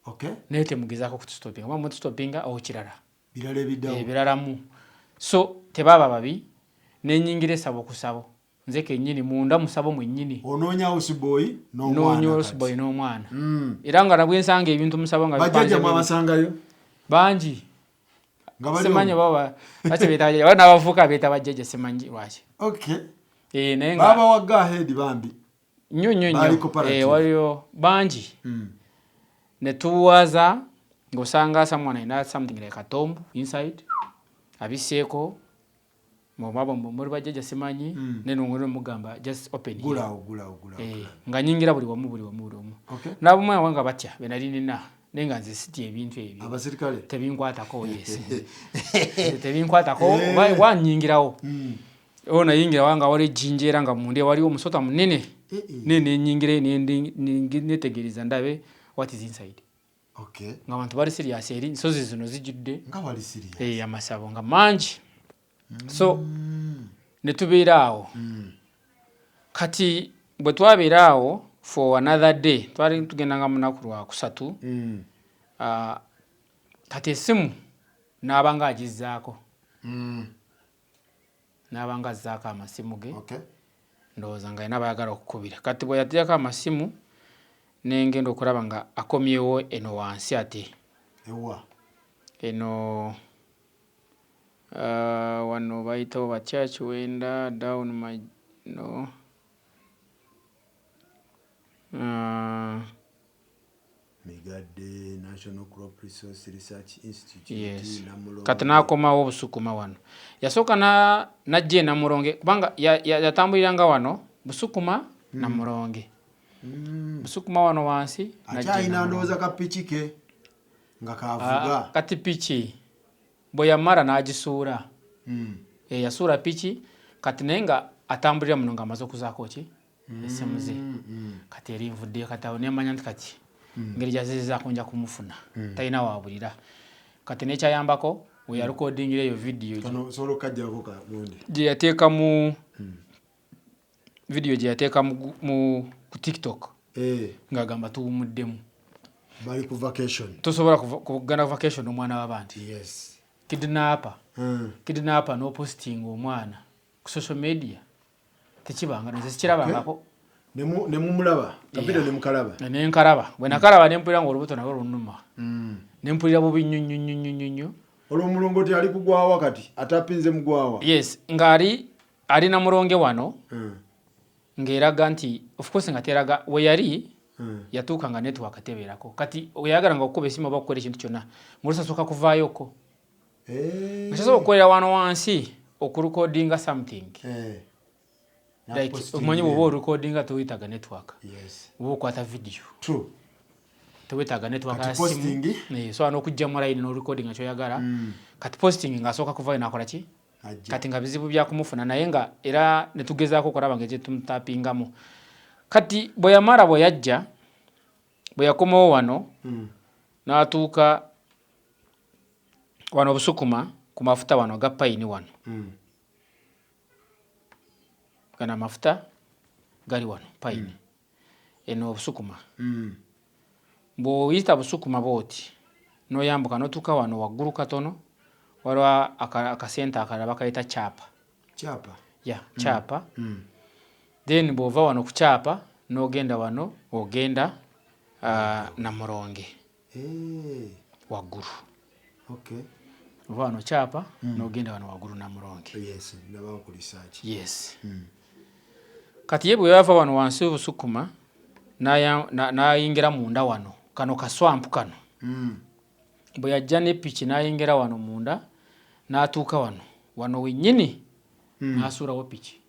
Okay. Naye temugezaako kutustopinga, oba mutustopinga awo kirala. Birala ebiddawo. Ebiralamu. So tebaaba babi, nenyingira esabo ku sabo nze kennyini munda musabo mwennyini. Onoonya houseboy n'omwana. Noonya Kati. houseboy n'omwana. Era nga nabwensanga ebintu musabo nga Bajjajja bipanze mwabasangayo? Bangi. Nga bali Simanyi omwo? baba lwaki beeta bajjajja, baba n'abavubuka beeta bajjajja, simanyi lwaki. Eh, naye nga Baba wa ahead bambi. Nnyo nnyo Baali nnyo. cooperative. Eh, waliyo bangi. Ne tuwaza ng'osanga someone alina something like a tomb inside, abiseeko mubaba muli bajjajja simanyi. Naye mugamba just open here. Gulawo, gulawo, gulawo. Eh, nga nyingira buli wamu, buli wamu, buli wamu. Okay. N'abamwe nga batya be nali nina, naye nga nze sitya ebintu ebyo. Abasirikale. Tebinkwatako, yes, tebinkwatako. Eh. Oba wanyingirawo o nayingira wanga wali ejjinja, era nga munda waliwo omusota munene. Eh, eh. Naye nenyingirayo netegereza ndabe what is inside. Nga abantu bali serious, eri nsozi zino zijjudde Nga wali serious. Eh, amasabo nga mangi. So ne tubeera awo. Kati bwe twabeera awo for another day, twali tugendanga munaku lwa kusatu. Kati esimu n'abanga agizzaako, n'abanga azzaako amasimu ge. Ndowooza nga alina bayagala okukubira. Kati bwe yagyako amasimu, nengenda okulaba nga akomyewo eno wansi ate. Ewa? Eno wano bayitawo batya, Kiwenda down my no Migadde, National Crop Resource Research Institute. Yes. Namulonge. Kati n'akomawo Busukuma wano. Yasooka najja e Namulonge, kubanga yatambuliranga wano Busukuma, Namulonge. Busukuma wano wansi, najja e Akyalina Namulonge. ndowooza ka piki ke nga kavuga. Ah, kati piki bwe yamala n'agisuula. Yasuula piki kati, naye nga atambulira muno ng'amaze okuzaako ki essimu ze. Kati eri nvuddeyo, kati awo nemanya nti kati ngeri gyazizizaako nja kumufuna, talina waabulira. Kati nekyayambako we yarecordingira eyo vidiyo Kano osobola okukajjako kagundi. Gye yateeka mu vidiyo gye yateeka mu ku TikTok, ng'agamba tuwumuddemu. Bali ku vacation. Tosobola kugenda vacation n'omwana w'abandi. Kidnapper. Kidnapper n'opostinga omwana ku social media, tekibanga, nze sikirabangako. Ne mumulaba kavidiyo, ne mukalaba. Nenkalaba. Bwe nakalaba nempulira nga olubuto nalwo lunuma, nempulira bubi nnyo nnyo nnyo nnyo nnyo nnyo. Olwo omulongoti ali kugwawa kati atapinze mugwawa? Yes, ng'ali ali Namulonge wano, ng'eraga nti of course nga teraga we yali. Yatuuka nga network tebeerako. Kati weyagalanga okukuba esimu oba okukola ekintu kyonna, ngaolusasooka kuvaayoko, nga kyasobola okukolera wano wansi okurecordinga something. Like omanyi bwoba orecordinga tewetaaga network. Oba okwata video, tewetaaga network Kati ya simu. Posting? Sobola n'okujja mu line n'orecordinga kyoyagala. Kati posting ng'asooka kuvayo n'akola ki. Ajja. Kati nga bizibu byakumufuna, naye nga era netugezaako okulaba nga ekyetumutapingamu. Kati bwe yamala, bwe yajja, bwe yakomawo wano, n'atuuka wano Obusukuma ku mafuta wano aga payini wano. Gano amafuta gali wano payini eno Obusukuma. Bw'oyita Busukuma bwoti n'oyambuka n'otuuka wano waggulu katono, waliwo akasente akalala bakayita Kyapa. Kyapa. Ya Kyapa. Then bw'ova wano ku Kyapa n'ogenda wano, ogenda Namulonge. Waggulu. Ova wano Kyapa n'ogenda wano waggulu Namulonge. Yes, ndabawo ku research. Yes. Kati ye bwe yava wano wansi Busukuma n'ayingira munda wano, kano kaswampu kano. Bwe yajja ne piki n'ayingira wano munda n'atuuka wano wano wennyini, n'asuulawo piki.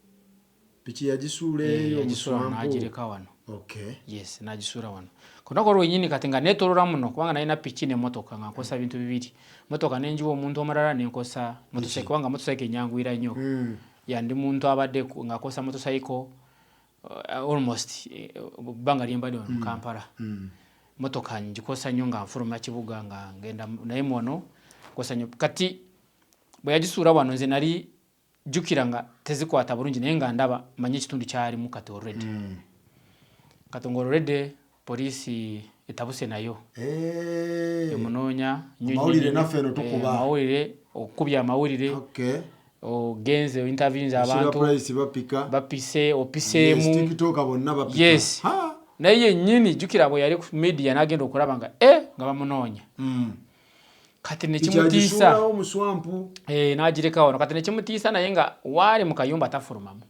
Piki yagisuula eyo? Yagisuula wano. Mu swamp? N'agireka wano. Yes, n'agisuula wano ku lunaku olwo lwennyini. Kati nga neetoloola muno, kubanga nalina piki n'emmotoka, nga nkozesa bintu bibiri: motoka nenjiwa omuntu omulala, nenkozesa motocycle, kubanga motocycle enyanguyira nnyo. Ya, ndi muntu abadde ng'akozesa motocycle almost bbanga lyembadde wano mu Kampala. Motoka ngikozesa nnyo nga nfuluma kibuga nga ngenda, naye wano nkozesa nnyo. Kati bwe yagisuula wano, nze nali jjukira nga tezikwata bulungi, naye nga ndaba manye ekitundu kyalimu. Kati already, kati nga already poliisi etabuse nayo, emunoonya nnyo nnyo Amawulire nnyo. Naffe eno tukuba. Amawulire, okukubya amawulire, ogenze interviews Sheila abantu. Price bapika. Bapise. Yes, Opiseemu. TikTok bonna bapika. Yes. Ha! Naye yennyini jjukira bwe yali ku media n'agenda okulaba nga e nga bamunoonya. Kati nekimutiisa. Kyagisuulawo mu swamp. N'agireka wano. Kati nekimutiisa, naye nga waali mu kayumba tafulumamu.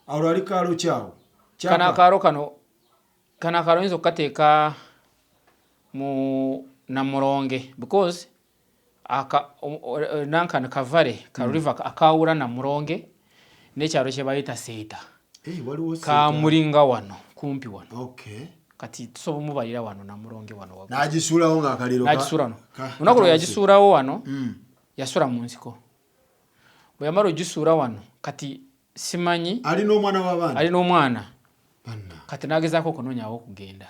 Olwo ali kaalo kyawo? Kano akaalo kano, kano akaalo oyinza okukateeka mu Namulonge, because aka nankano kavale ka river akawula Namulonge n'ekyalo kye bayita Seeta. Eh, waliwo Seeta. Kamulinga wano kumpi wano. Kati tusobola omubalira wano Namulonge wano waggulu. N'agisuulawo ng'akaliro N'agisuula wano. Olunaku lwe katandise. yagisuulawo wano, yasula mu nsiko. Bwe yamala ogisuula wano, kati simanyi. Ali n'omwana w'abaana. Ali n'omwana. Banna. Kati n'agezaako okunoonyawo okugenda.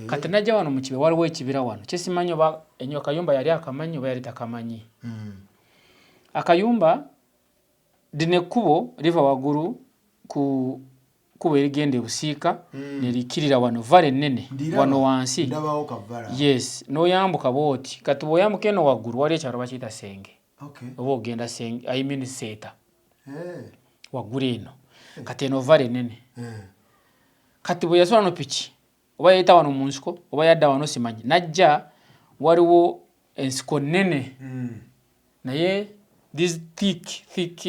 Kati najja wano mu kibira, waliwo ekibira wano kyesimanyi oba enyo akayumba yali akamanyi oba yali takamanyi. Akayumba lino ekkubo liva waggulu ku Kuba erigenda ebusiika nerikirira wano vale ennene wano wansi. Yes, noyambuka bwoti. Kati bwoyambuka eno waggulu wali ekyalo bakiyita Senge. Oba ogenda Senge, I mean Seeta. Waggulu eno. Kati eno vale ennene. Kati bwe yasula no piki oba yayita wano mu nsiko oba yadda wano simanyi, najja waliwo ensiko nnene naye this thick thick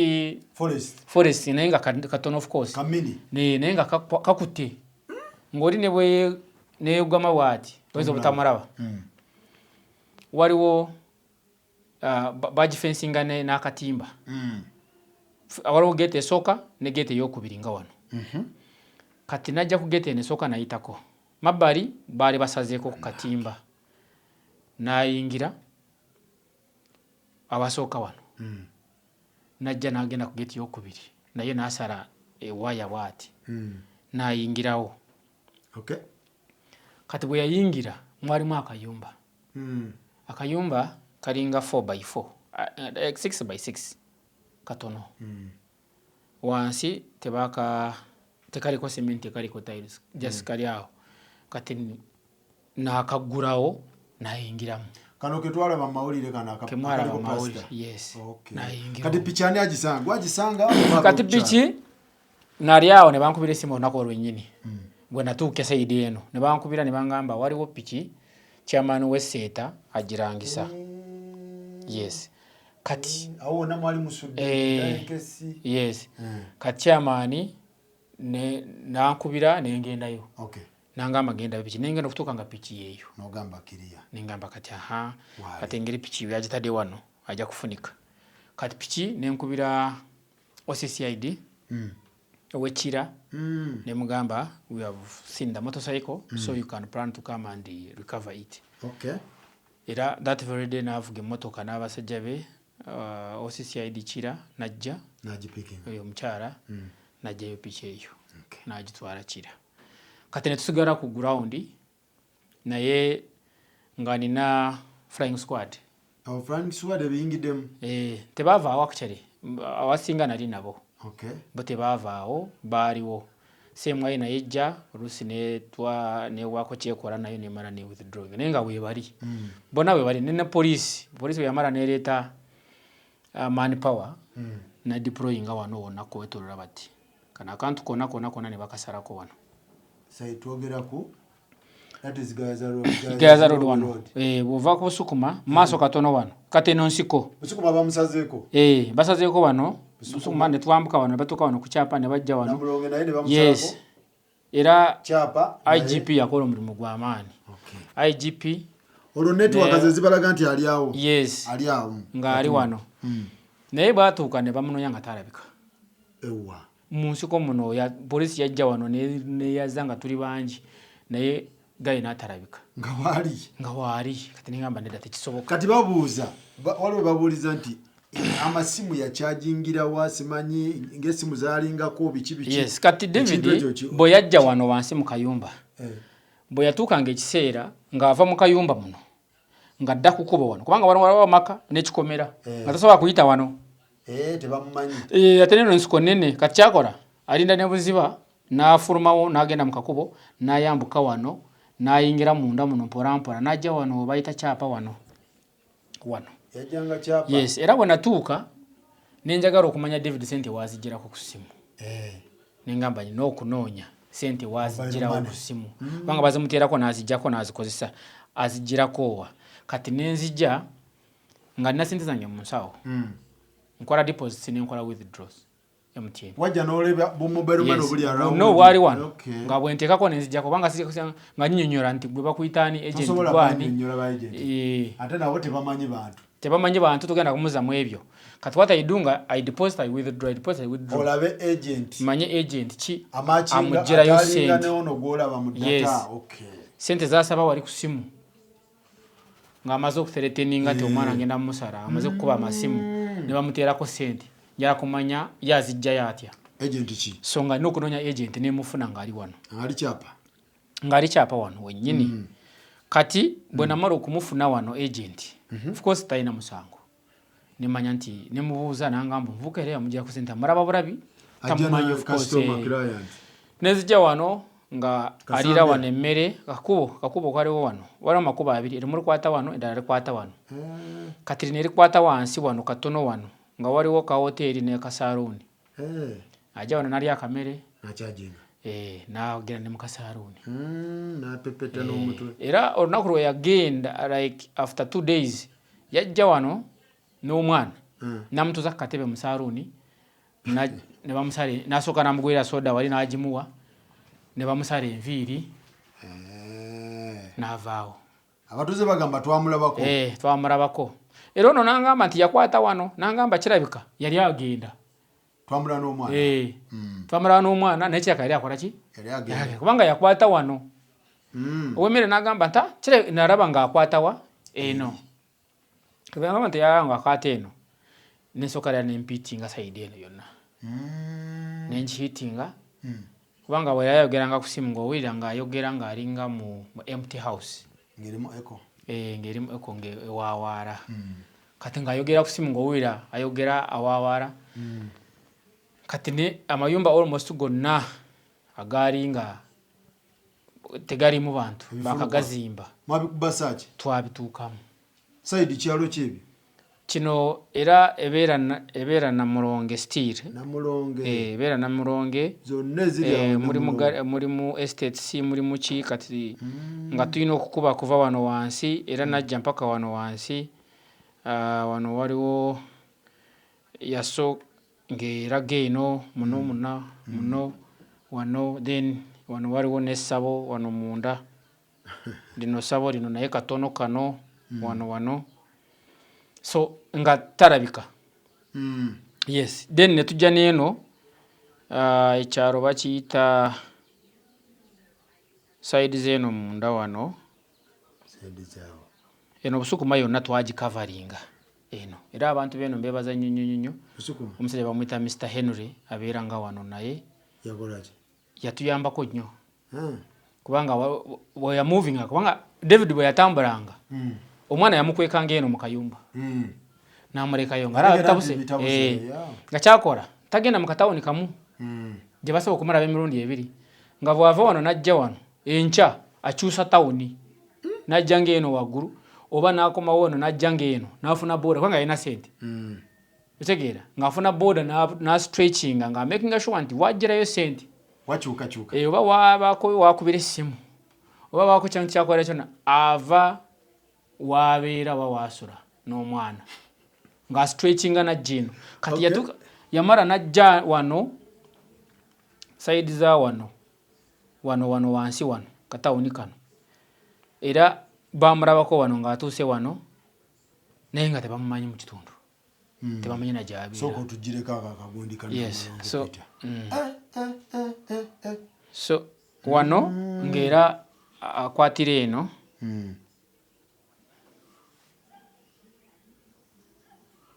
forest naye nga katono of course naye nga kakutte ng'oli ne bwe neyegama bw'ati oyinza obutamulaba. Waliwo bagifensinga n'akatimba. Waliwo geeti esooka ne geeti eyokubiri nga wano. Kati najja ku geeti eno esooka nayitako mabbali, baali basazeeko ku katimba, n'ayingira abasooka wano. Najja n'agenda ku geeti eyokubiri, naye n'asala ewaya bw'ati n'ayingirawo. Kati bwe yayingira mwalimu akayumba. Akayumba kalinga 4 by 4, 6 by 6, katono. Wansi tebaka tekaliko cement, tekaliko tiles, just kali awo. Kati n'akaggulawo n'ayingiramu. Kano ketwalaba mu mawulire kano kemwalaba mawulire, yes. N'ayingira. Kati piki ani agisanga? Gwagisanga? Kati piki nali awo ne bankubira esimu olunaku olwennyini bwe natuuka e side eno, ne bankubira ne bangamba waliwo piki, chairman w'e Seeta agirangisa. Yes, kati awo wonna mwali musudde enkesi? Yes. Kati chairman ne nankubira nengendayo. Nangamba genda piki, nengenda okutuuka nga piki yeeyo. Nogamba kiriya. Nengamba kati aha. Wali. Kati engeri piki yagitadde wano ajja kufunika. Kati piki nenkubira OCCID owekira nemugamba we have seen the motorcycle, so you can plan to come and recover it. Era that very day navuga emmotoka n'abasajja be, OCCID Kira najja. Nagipikinga. Oyo omukyala najjayo piki eyo n'agitwala Kira. Kati netusigala ku ground naye nga nina flying squad. Awo flying squad ebiyingiddemu? Eh, tebaavaawo actually. Awasinga nali nabo. Bo tebaavaawo, baaliwo. Semwayi naye ejja oluusi netwa newaako kyekola nayo nemala ne withdrawing, naye nga weebali bonna weebali. Ne poliisi, poliisi bwe yamala nereeta manpower na deployinga wano wonna kwetolola bati kano akantu konna konna konna ne bakasalako wano. Sai twogera ku that is Gayaza Road. Gayaza Road wano. Eh, bw'ova ku Busukuma maaso katono wano, kati eno nsiko. Busukuma bamusazeeko? Eh, basazeeko wano Busukuma, ne twambuka wano ne batuuka wano ku kyapa ne bajja wano. Namulonge naye ne bamusalako? Yes, era kyapa? IGP yakola omulimu gw'amaanyi. IGP. Olwo network ze zibalaga nti ali awo? Yes. Ali awo. Ng'ali wano, naye bwatuuka ne bamunoonya nga talabika. Ewa? Mu nsiko muno. Ya poliisi yajja wano neyaza nga tuli bangi, naye gayi n'atalabika. Nga waali? Nga waali. Kati nengamba nedda, tekisoboka. Kati babuuza waliwo babuuliza nti amasimu yakyajingirawa, simanyi ng'essimu zaalingako biki biki. Yes, kati David Ekintu ekyo bwe yajja wano wansi mu kayumba, bwe yatuukanga ekiseera ng'ava mu kayumba muno ng'adda kukuba wano, kubanga wano waliwo amaka n'ekikomera, nga tasobola kuyita wano. Eh, tebamumanyi. Eh, ate neno ensiko nene. Kati kyakola alinda ne buziba n'afulumawo n'agenda mu kakubo n'ayambuka wano n'ayingira munda muno mpola mpola n'ajja wano bayita kyapa wano wano. Yajjanga kyapa? Yes, era bwe natuuka nenjagala okumanya David sente wazigirako ku ssimu, nengamba nina okunoonya sente wazigirawo Mobile. Ku ssimu, kubanga bazimuteerako n'azijjako n'azikozesa, azigirako wa? Kati nenzijja nga nina sente zange mu nsawo, nkola deposits nenkola withdraws MTN. Wajja n'oleba bu mobile money Yes. obuli around? No, bwali wano. Okay. Nga bwenteekako nenzijjako, kubanga nga nnyonnyola nti gwe bakuyita ani, agent Tosobola gwani. kunnyonnyola ba agent. Eh, ate nabo tebamanyi bantu. Tebamanyi bantu, tugenda kumuzamu ebyo. Kati what I do nga I deposit, I withdraw, I deposit, I withdraw. Olabe agent. Manye agent ki amakinga amuggyirayo atalinga sente. neono gwolaba mu data. Yes. Sente zasaba wali ku simu ng'amaze okuthreateninga nti omwana agenda mumusala, amaze kukuba amasimu ne bamuteerako sente, njala kumanya ye azijjayo atya. Agent ki? So nga nina okunoonya agent, nemufuna ng'ali wano. Ali kyapa? Ng'ali kyapa wano wennyini. Kati bwe namala okumufuna wano agent, of course talina musango, nemanya nti nemubuuza, nangamba omuvubuka era yamugirako sente amulaba bulabi, Ajja tamumanyi na of course, customer, eh, client. Nenzija wano nga aliira wano emmere, kakubo kaliwo wano, waliwo amakubo abiri, erimu likwata wano, eddala likwata wano. Kati lino erikwata wansi wano katono wano nga waliwo ka hoteeri ne kasaaluuni. Ajja wano nalya akamere n'agenda ne mu kasaaluuni. N'apepeta n'omutwe. Era olunaku lwe yagenda, like after 2 days, yajja wano n'omwana, n'amutuuza ku katebe mu saaluuni, ne bamusala, n'asooka n'amugulira soda wali n'agimuwa, ne bamusala enviiri n'avaawo. Abatuuze bagamba twamulabako. Eh, twamulabako. Era ono n'angamba nti yakwata wano, n'angamba kirabika yali agenda. Twamulaba n'omwana. Eh, twamulaba n'omwana, naye kirabika yali akola ki? Yali agenda. Kubanga yakwata wano. Ow'emmere n'agamba nti, "Ah, nalaba ng'akwata wa eno." Agamba nti yalaba ng'akwata eno. Nensooka era nempiitinga side eno yonna. Ne nkihiitinga kubanga bwe yali ayogeranga ku ssimu ng'owulira ng'ayogera ng'alinga mu empty house. Ng'erimu echo. Eh, ng'erimu echo, ng'ewaawaala. Kati ng'ayogera ku ssimu ng'owulira ayogera awaawaala. Kati ne amayumba almost gonna agaali nga tegalimu bantu bakagazimba. Mwabikuba search? Twabituukamu. Side kyalo ki ebyo? Kino era ebeera Namulonge still. Namulonge. Eh, ebeera Namulonge. Zonna eziri awo. Mulimu mulimu estates, mulimu ki, kati nga tulina okukuba kuva wano wansi era najja mpaka wano wansi. Wano waliwo yaso ng'eraga eno muno muna muno wano, then wano waliwo n'essabo wano munda, lino ssabo lino naye katono kano wano wano, so nga talabika. Yes, then ne tujja n'eno, ekyalo bakiyita side z'eno munda wano. Side zaawo. Eno Busukuma yonna twagikavaringa eno, era abantu b'eno mbeebaza nnyo nnyo nnyo. Busukuma. Omusajja bamuyita Mr Henry, abeera nga wano, naye Yakola ki? yatuyambako nnyo kubanga bwe yamovinga, kubanga David bwe yatambulanga, omwana yamukwekanga eno mu kayumba, n'amulekayo nga alaba bitabuse. Bitabuse, Nga kyakola tagenda mu katawuni kamu gye basobola okumulaba emirundi ebiri, nga bw'ava wano n'ajja wano, enkya akyusa tawuni n'ajja ng'eno waggulu, oba n'akomawo wano n'ajja ng'eno n'afuna boda, kubanga alina sente. Otegeera, ng'afuna boda n'astretchinga ng'amakinga sure nti wagirayo sente. Wakyukakyuka. Oba wabaako wakubira essimu oba baako kyantu kyakola kyonna, ava wabeera oba wasula n'omwana ng'astretchinga najja eno. Kati yatuuka yamala najja wano side za wano wano wano wansi wano katawuni kano, era bamulabako wano ng'atuuse wano, naye nga tebamumanyi mu kitundu, tebamanyi na gy'abeera. Sooka otugireko ako akagundi kano. Yes. Namulonge So, Peter. Eh. So wano ng'era akwatira eno.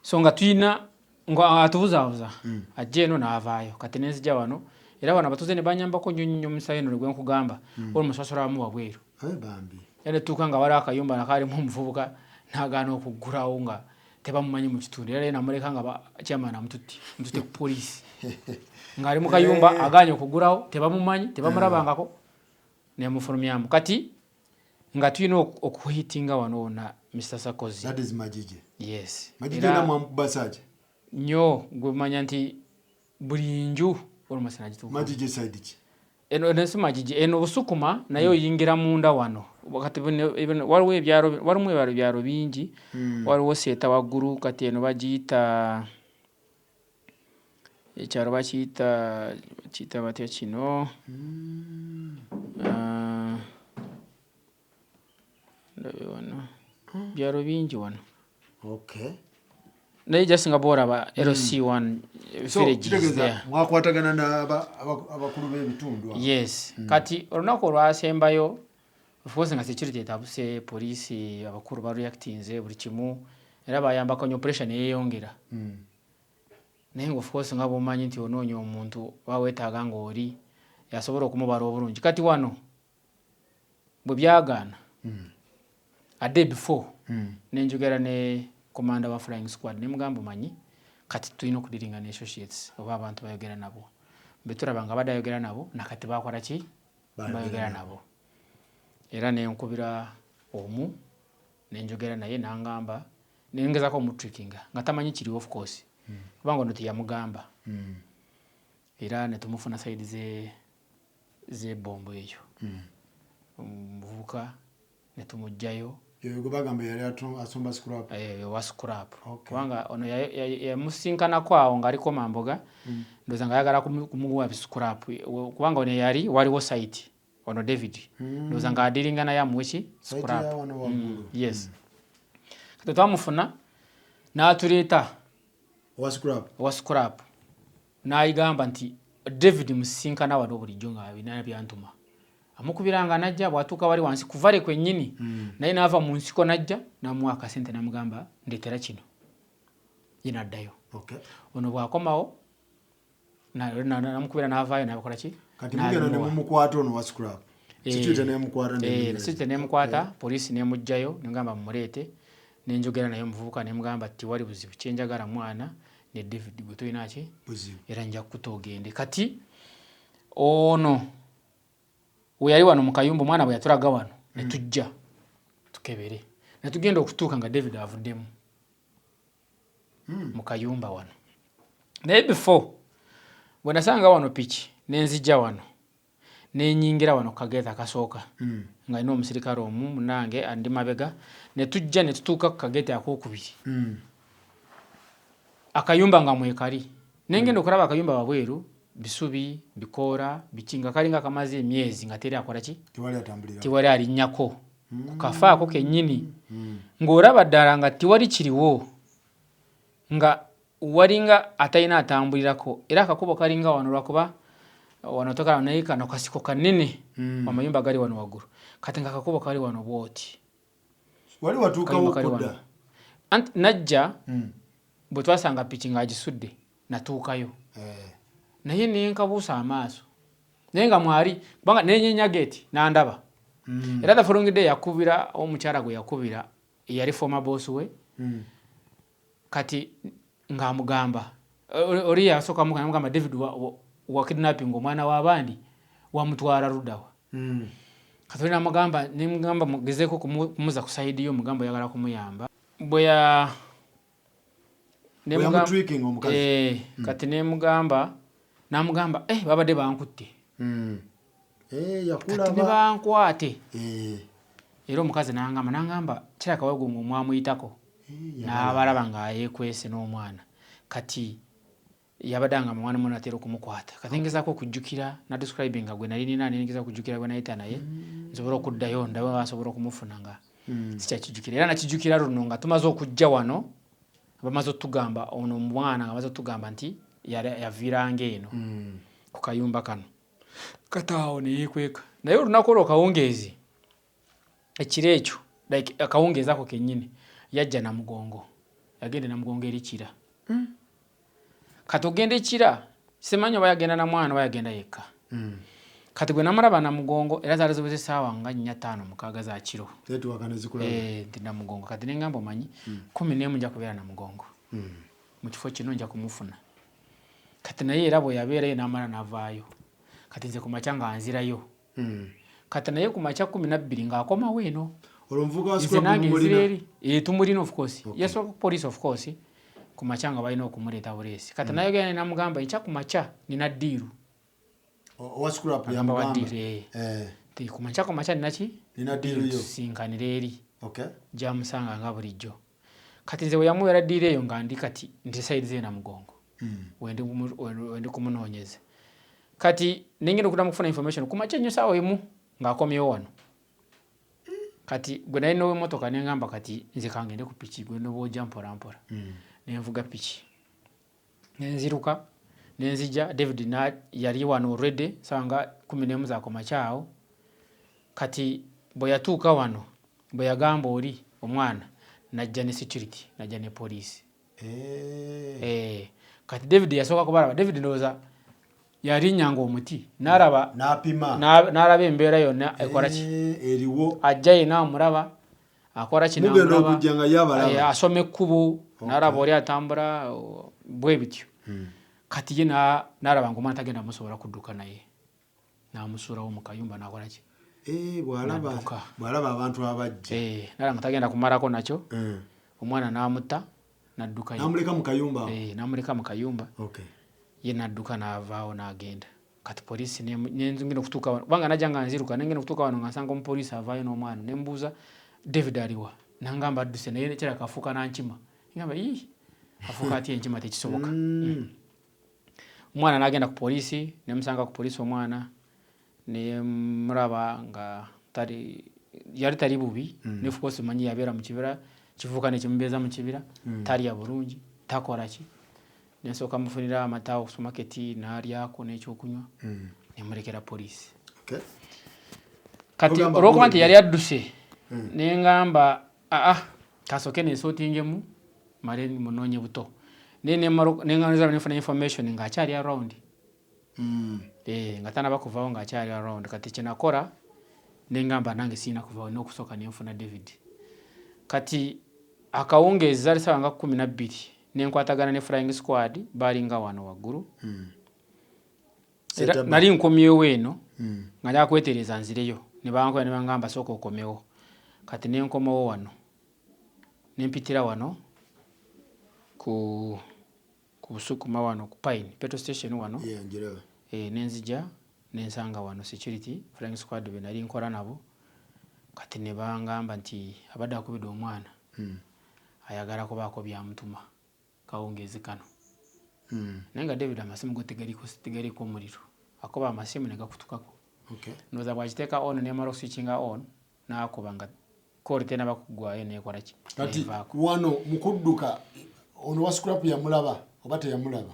So nga tuyina nga atubuzaabuza, ajja eno n'avaayo. Kati nenzija wano, era wano abatuuze ne banyambako nnyo nnyo. Musayo eno gwe nkugamba, olumusi basulamu wabweru. Bambi. Era netuuka nga waliwo akayumba nakalimu omuvubuka n'agaana okuggulawo nga tebamumanyi mu kitundu, era namuleka nga chairman amututte, mututte ku poliisi, ng'ali mu kayumba, agaanye okuggulawo, tebamumanyi, tebamulabangako, nemufulumyamu. Kati nga tulina okuhitinga wano wonna, Mr Sakozi. That is Majije. Yes. Majije. Era na mwamukuba search? Nnyo, gwe manya nti buli nju olumasi nagituuka. Majije side ki? Eno si Majiji, eno Busukuma, naye oyingira munda wano. Kati waliwo ebyalo, walimu ebyalo, byalo bingi. Waliwo Seeta waggulu, kati eno bagiyita ekyalo bakiyita, bakiyita batya kino? Ah, ndabe wano byalo bingi wano. Naye just nga bwolaba LC1 So villages kitegeeza there. mwakwatagana n'abakulu b'ebitundu abo. Yes. Kati olunaku olwasembayo, of course nga security etabuse, poliisi abakulu bareactinze buli kimu, era bayambako nnyo, operation yeeyongera. Naye nga of course nga bwomanyi nti onoonya omuntu baweetaaga ng'oli yasobola okumubala obulungi. Kati wano bwe byagaana, a day before, nenjogera ne commander wa flying squad, nemugamba, omanyi kati tulina okudealinga ne associates oba abantu bayogera nabo. Betulaba nga badde ayogera nabo, nakati bakola ki? Bayogera nabo. Era nenkubira omu, nenjogera naye, nangamba, nengezako omutrickinga nga tamanyi kiriwo, of course, kubanga ono teyamugamba. Era netumufuna side zebombo eyo, omuvubuka netumugjayo. Gwe bagamba yali asomba scrap. Owa scrap. Kubanga ono yamusinkanako awo ng'aliko Mamboga, ndowooza nga ayagala kumuwa biscrap, kubanga ono yali waliwo site, ono David, ndowooza ng'adiringa naye amuwe ki? Site. Scrap. Ya wano waggulu. Yes, kati twamufuna n'atuleeta. Owa scrap. Owa scrap n'ayigamba nti David musinkana wano bulijjo nga bina byantuma, amukubiranga najja, bw'atuuka wali wansi kuvale kwennyini, naye n'ava mu nsiko najja n'amuwa akasente, n'amugamba ndeetera kino, ye n'addayo. Ono bw'akomawo namukubira n'avaayo n'abakola ki? Kati mugenda ne N'abimuwa. mumukwata ono wa scrap. Security nemukwata. Security nemukwata, poliisi nemugjayo, negamba mumuleete. Nenjogera naye omuvubuka, nemugamba tiwali buzibu, kyenjagala mwana ne David gwe tulina ki? Buzibu. Era nja kukuta ogende. Kati ono we yali wano mu kayumba, omwana bwe yatulaga wano, ne tujja tukebere, ne tugenda okutuuka nga David avuddemu mu kayumba wano. Naye before, bwe nasanga wano piki, nenzijja wano, nenyingira wano kageti akasooka, nga nina omusirikale omu munange andi mabega, ne tujja ne tutuuka ku kageti akokubiri, akayumba nga mwekali. Nengenda okulaba akayumba wabweru, bisubi, bikoora, biki, nga kalinga kamaze emyezi nga teri akola ki? Tewali atambulira. Tiwali alinnyako ku kafaako kennyini, ng'olaba ddala nga tiwali kiriwo, nga walinga atalina atambulirako. Era akakubo kalinga wano, lwakuba wano tokala, naye kano kasiko kanene, amayumba gali wano waggulu. Kati nga akakubo kali wano bwoti. Wali watuukawo Kayumba kali kudda? wano. Anti najja bwe twasanga piki ng'agisudde, natuukayo, naye nenkabuusa amaaso, naye nga mwali, kubanga nenyenya gate nandaba. Era the following day yakubira omukyala gwe yakubira, eyali former boss we. Kati ng'amugamba oli yasooka namugamba, David wa kidnapping omwana w'abandi, wamutwala luddawa? Kati oli namugamba, nemugamba mugezeeko kumuza ku side yo, mugamba oyagala kumuyamba. Bwe ya Bwe yamutricking omukazi. Eh, kati nemugamba, namugamba, eh, babadde bankutte. Eh, Kati ne yakulaba. bankwate. Era omukazi nangamba kiraka wago nga omwamuyitako, n'abalaba ng'ayeekwese n'omwana. Kati yabadde nga mwana muno atera okumukwata. Kati ngezaako okujjukira, nadescribinga gwe nali nina, nengezaako okujjukira gwe nayita naye, nsobole okuddayo ndabe basobola okumufuna, nga sikyakijjukira. Era nakijjukira luno nga tumaze okujja wano, bamaze otugamba ono omwana, nga bamaze otugamba nti yaviiranga eno ku kayumba kano. Kati awo neyeekweka, naye olunaku olwo kawungeezi, ekiro ekyo, like akawungeezi ako kennyini, yajja Namugongo, yagenda Namugongo eri Kira. Kati ogenda ekira, simanyi oba yagenda na mwana oba yagenda yekka. Kati gwe namulaba Namugongo, era zaali ziweze essaawa nga 4, 5, 6 za kiro. Network nezikulaba. Eh, nti Namugongo. Kati nengamba omanyi, 11 nja kubeera Namugongo, mu kifo kino nja kumufuna. Kati naye era bwe yabeerayo n'amala n'avaayo. Kati nze ku makya nga nzirayo. Kati naye ku makya 12 ng'akomawo eno. Olwo omuvubuka wa Nze scrap nange mumulina? nzira eri. Eh, tumulina, of course. Yasooka ku police, of course, ku makya nga balina okumuleeta buleesi. Kati nayogera naye namugamba enkya ku makya nina deal. Owa scrap Agamba wa yamugamba. deal, eh. Eh, Nti ku makya nina ki? Nina deal yo. Tusinkanira eri. Gyamusanga nga bulijjo. Kati nze bwe yamuwera deal eyo, nga ndi kati ndi side ze Namugongo. Wendi kumunoonyeza. Kati nengenda okuddamu okufuna information ku makya ennyo, saawa 1, ng'akomyewo wano. Kati gwe nali n'owemmotoka, nengamba kati nze kangende ku piki, gwe nobwojja mpola mpola. Nenvuga piki, nenziruka, nenzija. David na yali wano already, sawa nga 11 zakomakya awo. Kati bwe yatuuka wano, bwe yagamba oli omwana, najja ne security, najja ne poliisi. Eh, kati David yasooka kubalaba. David ndowooza yalinnyanga omuti n'alaba. N'apima. N'alaba embeera yonna ekola ki? Eh, eriwo. Ajja yenna amulaba akola kino. Mugenda amulaba. okujja nga ye abalaba. Eh, asoma ekkubo, n'alaba oli atambula bwe bityo. Kati ye n'alaba nga omwana tagenda musobola kudduka naye, n'amusuulawo mu kayumba n'akola ki? Eh, N'adduka. Bw'alaba abantu abajja. Eh, nalaba nga tagenda kumalako nakyo. Omwana n'amutta n'addukayo. N'amuleka mu kayumba awo? Eh, n'amuleka mu kayumba. Ye n'adduka n'avaawo n'agenda. Kati poliisi nengenda okutuuka wano, kubanga najja nga nziruka, nengenda okutuuka wano nga nsanga omupoliisi avaayo n'omwana. Nembuuza, "David aliwa?" Nangamba adduse, naye kirabika afuuka nankima. Ngamba, "Ii, afuuka atya enkima? Tekisoboka." Omwana n'agenda ku poliisi, nemusanga ku poliisi omwana, nemulaba nga tali, yali tali bubi. Ne of course manyi yabeera mu kibira, kivuuka nekimubeeza mu kibira. Talya bulungi, takola ki. Nensooka mufunira amata ku supermarket n'alyako n'ekyokunywa, nemulekera poliisi. Kati Ogamba olwokuba nti guwedde. yali adduse, neŋŋamba, "Aa, kasooke nesootingemu male munoonye buto." Naye neŋŋaniza nenfuna information ng'akyali around. Eh, nga tanaba kuvaawo, ng'akyali around. Kati kyenakola, neŋŋamba nange sirina kuvaawo n'okusooka nenfuna David. Kati akawungeezi, zaali saawa nga 12, nenkwatagana ne flying squad, baalinga wano waggulu. Era Center back. nali nkomyewo eno nga njagala kwetereza nzireyo, ne bankola ne bangamba, "Sooka okomewo." Kati nenkomawo wano, nempitira wano ku Busukuma wano ku Pine petrol station wano. Yeah, njiraba. E, nenzija nensanga wano security flying squad be nali nkola nabo. Kati ne bangamba nti abadde akubidde omwana, ayagala kubaako byamutuma kawungeezi kano. Naye nga David amasimu go tegaliko omuliro, akuba amasimu ne gakutukako. Ndowooza bwakiteeka on, nemala okuswitchinga on, nakuba nga call tenaba kuggwayo, nekola ki? Kati Nevaako. wano mu kudduka ono wa scrap yamulaba oba teyamulaba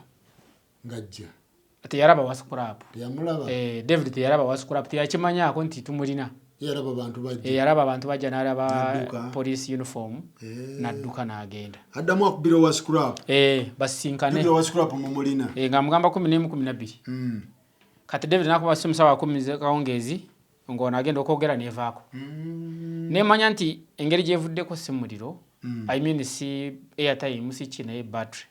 ng'ajja? Teyalaba wa scrap. Teyamulaba? Eh, David teyalaba wa scrap, teyakimanyaako nti tumulina. Yalaba bantu bajja. Eh, yalaba abantu bajja, n'alaba N'adduka. police uniform, Eh. n'adduka n'agenda. Addamu akubira owa scrap. Eh, basisinkane. Jjukira owa scrap mumulina. Eh, nga mugamba 11, 12. Kati David nakuba simu sawa 10 zekawungeezi, ng'ono agenda okwogera nevaako. Nemanya nti engeri gyevuddeko si muliro. I mean, si airtime, si ki, naye battery.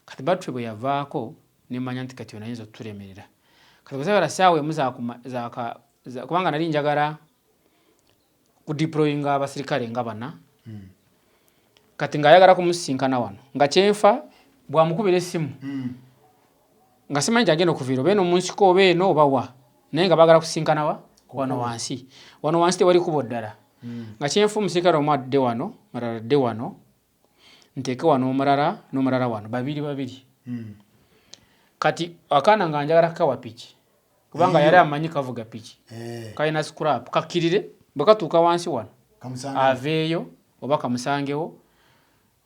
Kati battery bwe yavaako, nemanya nti kati ono ayinza okutulemerera. Kati bwezabera saawa emu kubanga nali njagala kudeployinga abasirikale nga bana. Kati ng'ayagala kumusisinkana wano, nga kyenfa bwamukubira essimu, nga simanyi gyagenda okuviira, oba eno mu nsiko oba eno oba wa, naye nga baagala kusinkana wa? Wano wansi. Wano wansi tewali kubo ddala. Nga kyenfa omusirikale omu adde wano, mulala adde wano, nteeke wano omulala n'omulala wano, babiri babiri. Kati akaana nga njagala kukawa piki, kubanga yali amanyi kavuga piki. Eh, kalina scrap, kakkirire, bwe katuuka wansi wano kamusange. aveeyo oba kamusangewo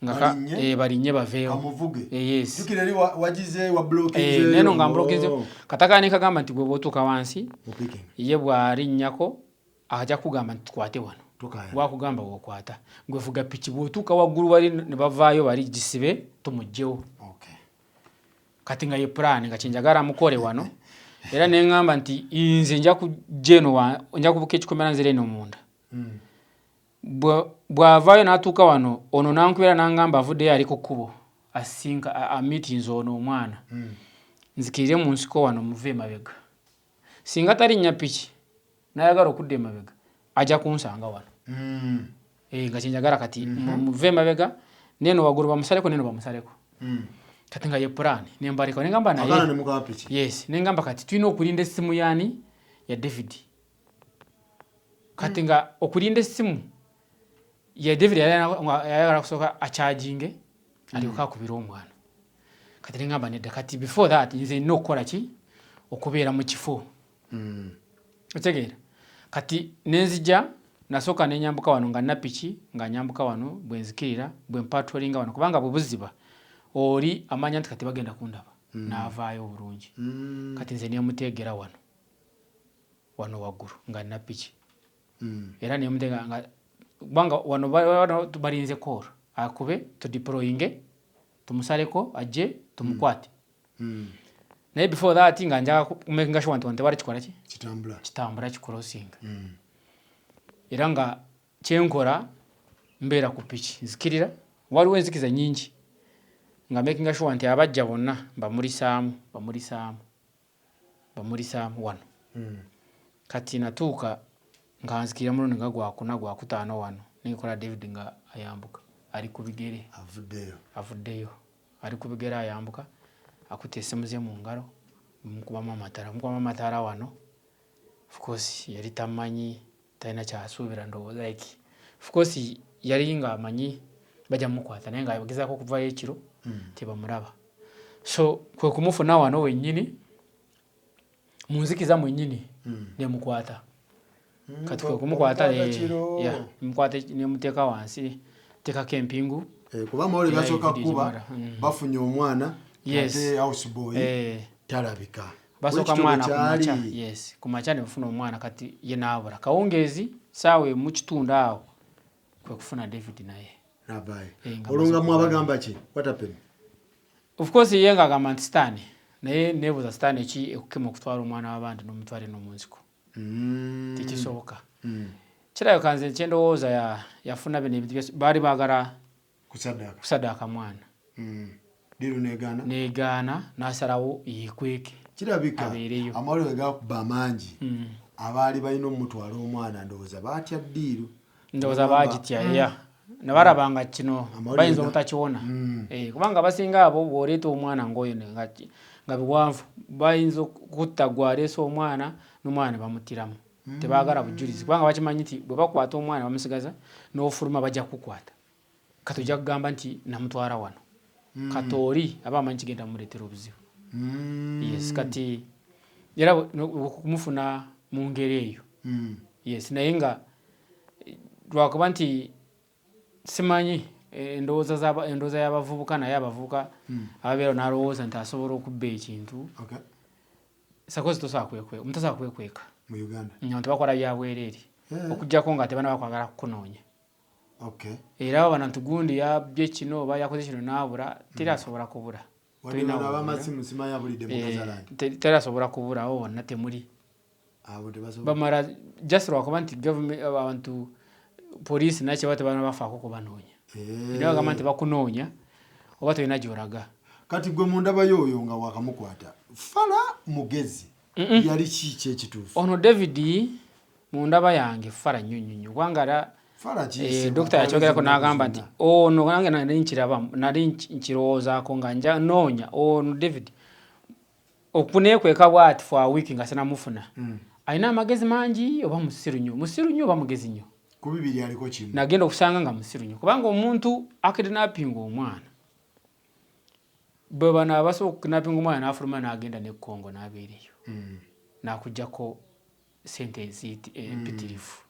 nga Balinnye? Eh, balinnye baveewo. Kamuvuge. Eh, yes. Jjukira eri wagize wa Eh, blockinzeeyo. neno nga mblokinze. Oh. Katakaani kagamba nti bwe bwotuuka wansi, Opikinga. ye bw'alinnyako ajja kugamba nti tukwate wano. Tokaya. Bwakugamba wokwata, gwe vuga piki, bw'otuuka waggulu wali ne bavaayo bali, gisibe tumugjewo. Kati nga ye plan, nga kyenjagala mukole wano. Era neŋŋamba nti nze nja kujja eno, nja kubuka ekikomera nzira eno munda. Bw'avaayo n'atuuka wano, ono nankubira n'angamba avuddeyo ali ku kkubo, asinka amitinze ono omwana. Nzikirire mu nsiko wano muve emabega. Singa talinnya piki n'ayagala okudda emabega, ajja kunsanga wano. Eh, nga kyenjagala kati muve emabega, neno waggulu bamusaleko, neno bamusaleko. Kati nga ye plan, nembaleka nengamba Akaana naye ne mukawa piki. Yes, nengamba kati tulina okulinda essimu yani? Ya David. Kati nga okulinda essimu ya David, yayagala kusooka akyajinge alyoke akubire omwana. Kati nengamba nedda, kati before that nze nina okukola ki? Okubeera mu kifo. Otegeera? Kati nenzija, nasooka nenyambuka wano nga napiki, nga nyambuka wano, bwe nzikirira, bwe mpatrolinga wano, kubanga bwe buziba oli amanya nti kati bagenda kundaba. N'avaayo bulungi. Kati nze nemuteegera wano wano waggulu nga napiki. Era nemuteega nga kubanga wano wano balinze call akube, tudeployinge, tumusaleko ajje tumukwate. Naye before that nga njagala kumakinga sure nti wano tewali kikola ki? Kitambula. Kitambula kicrossinga. Era nga kyenkola, mbeera ku piki, nzikirira, waliwo enzikiza nyingi. Nga making sure nti abajja bonna bamulisaamu, bamulisaamu, bamulisaamu wano. Kati natuuka nga nzikirira mulundi nga gwakuna, gwakutaano wano, nenkola David nga ayambuka ali ku bigere. Avuddeyo. Avuddeyo ali ku bigere, ayambuka, akutte essimu ze mu ngalo, mukubamu amataala, mukubamu amataala wano. Of course yali tamanyi, talina kyasuubira, ndowooza like of course yali nga amanyi bajja mukwata, naye nga agezaako okuvayo ekiro tebamulaba. So kwe kumufuna wano wennyini mu nzikiza mwennyini, nemukwata. Kati kwe kumukwata, Omukwata kiro. Yeah, nemukwata, nemuteeka wansi, teekako empingu. Kuba amawulire Era gasooka evideo kuba gimala. Bafunye omwana, ate houseboy talabika. Basooka Bwe kityo mwana bwe kumakya. kyali. Yes, kumakya nebafuna omwana. Kati ye naabula kawungeezi saawa emu kitundu awo, kwe kufuna David naye. Navaayo. Nga Olwo nga amaze mwabagamba ki? What happened? Of course ye ng'agamba nti sitaani, naye neebuuza sitaani ki ekukema okutwala omwana w'abandi n'omutwala eno mu nsiko? Tekisoboka. Kirabika nze kyendowooza yafuna bino ebintu baali baagala Kusaddaaka. Kusaddaaka mwana. Deal negaana. Negaana, n'asalawo yeekweke. Kirabika Abeereyo. amawulire gakuba amangi, abaali balina omutwala omwana ndowooza baatya deal. Ndowooza Bagamba, baagitya ya nebalaba nga kino Amawulire bayinza obutakiwona. Kubanga abasinga abo bw'oleeta omwana ng'oyo nga biwanvu, bayinza okutta gwe aleese omwana n'omwana ne bamuttiramu. Tebaagala bujulizi, kubanga bakimanyi nti bwe bakwata omwana bamusigaza n'ofuluma bajja kukukwata. Kati ojja kugamba nti namutwala wano. Kati oli aba amanyi kigenda mumuleetera obuzibu. Yes, kati era okumufuna mu ngeri eyo. Yes, naye nga lwakuba nti simanyi endowooza y'abavubuka, naye abavubuka ababeera n'alowooza nti asobola okubba ekintu. Sakozi omuntu tasobola kwekweka. Mu Uganda. Nti bakola bya bwereere. Okuggyako nga tebanaba kwagala kukunoonya. Era bano nti gundi yabbye kino oba yakoze kino n'abula, teri asobola kubula. Wadde Tolina bano kubula. ab'amasimu simanyi abulidde mu Gazaland. Teri asobola kubula, awo wonna temuli. Abo tebasobola. Bamala just lwakuba nti government, abantu poliisi nakyo baba tebanaba bafaako kubanoonya. Naye bagamba nti bakunoonya oba tolina gy'olaga. Kati gwe mundabayo oyo nga wakamukwata, fala mugezi, yali ki ki ekituufu? Ono David mu ndaba yange fala nnyo nnyo nnyo, kubanga era Fala ki? Seba, dokita yakyogerako fala n'agamba nti zonna. Ono nange nali nkiraba, nali nkirowoozaako nga nja noonya ono David okuneekweka bw'ati for a week nga sinamufuna. Alina amagezi mangi oba musiru nnyo, musiru nnyo oba mugezi nnyo? Ku bibiri aliko kimu. Nagenda okusanga nga musiru nnyo, kubanga omuntu akidnappinga omwana, bwe bano abasobola okukidnappinga omwana n'afuluma n'agenda ne Congo n'abeereyo, n'akuggyako ssente empitirivu,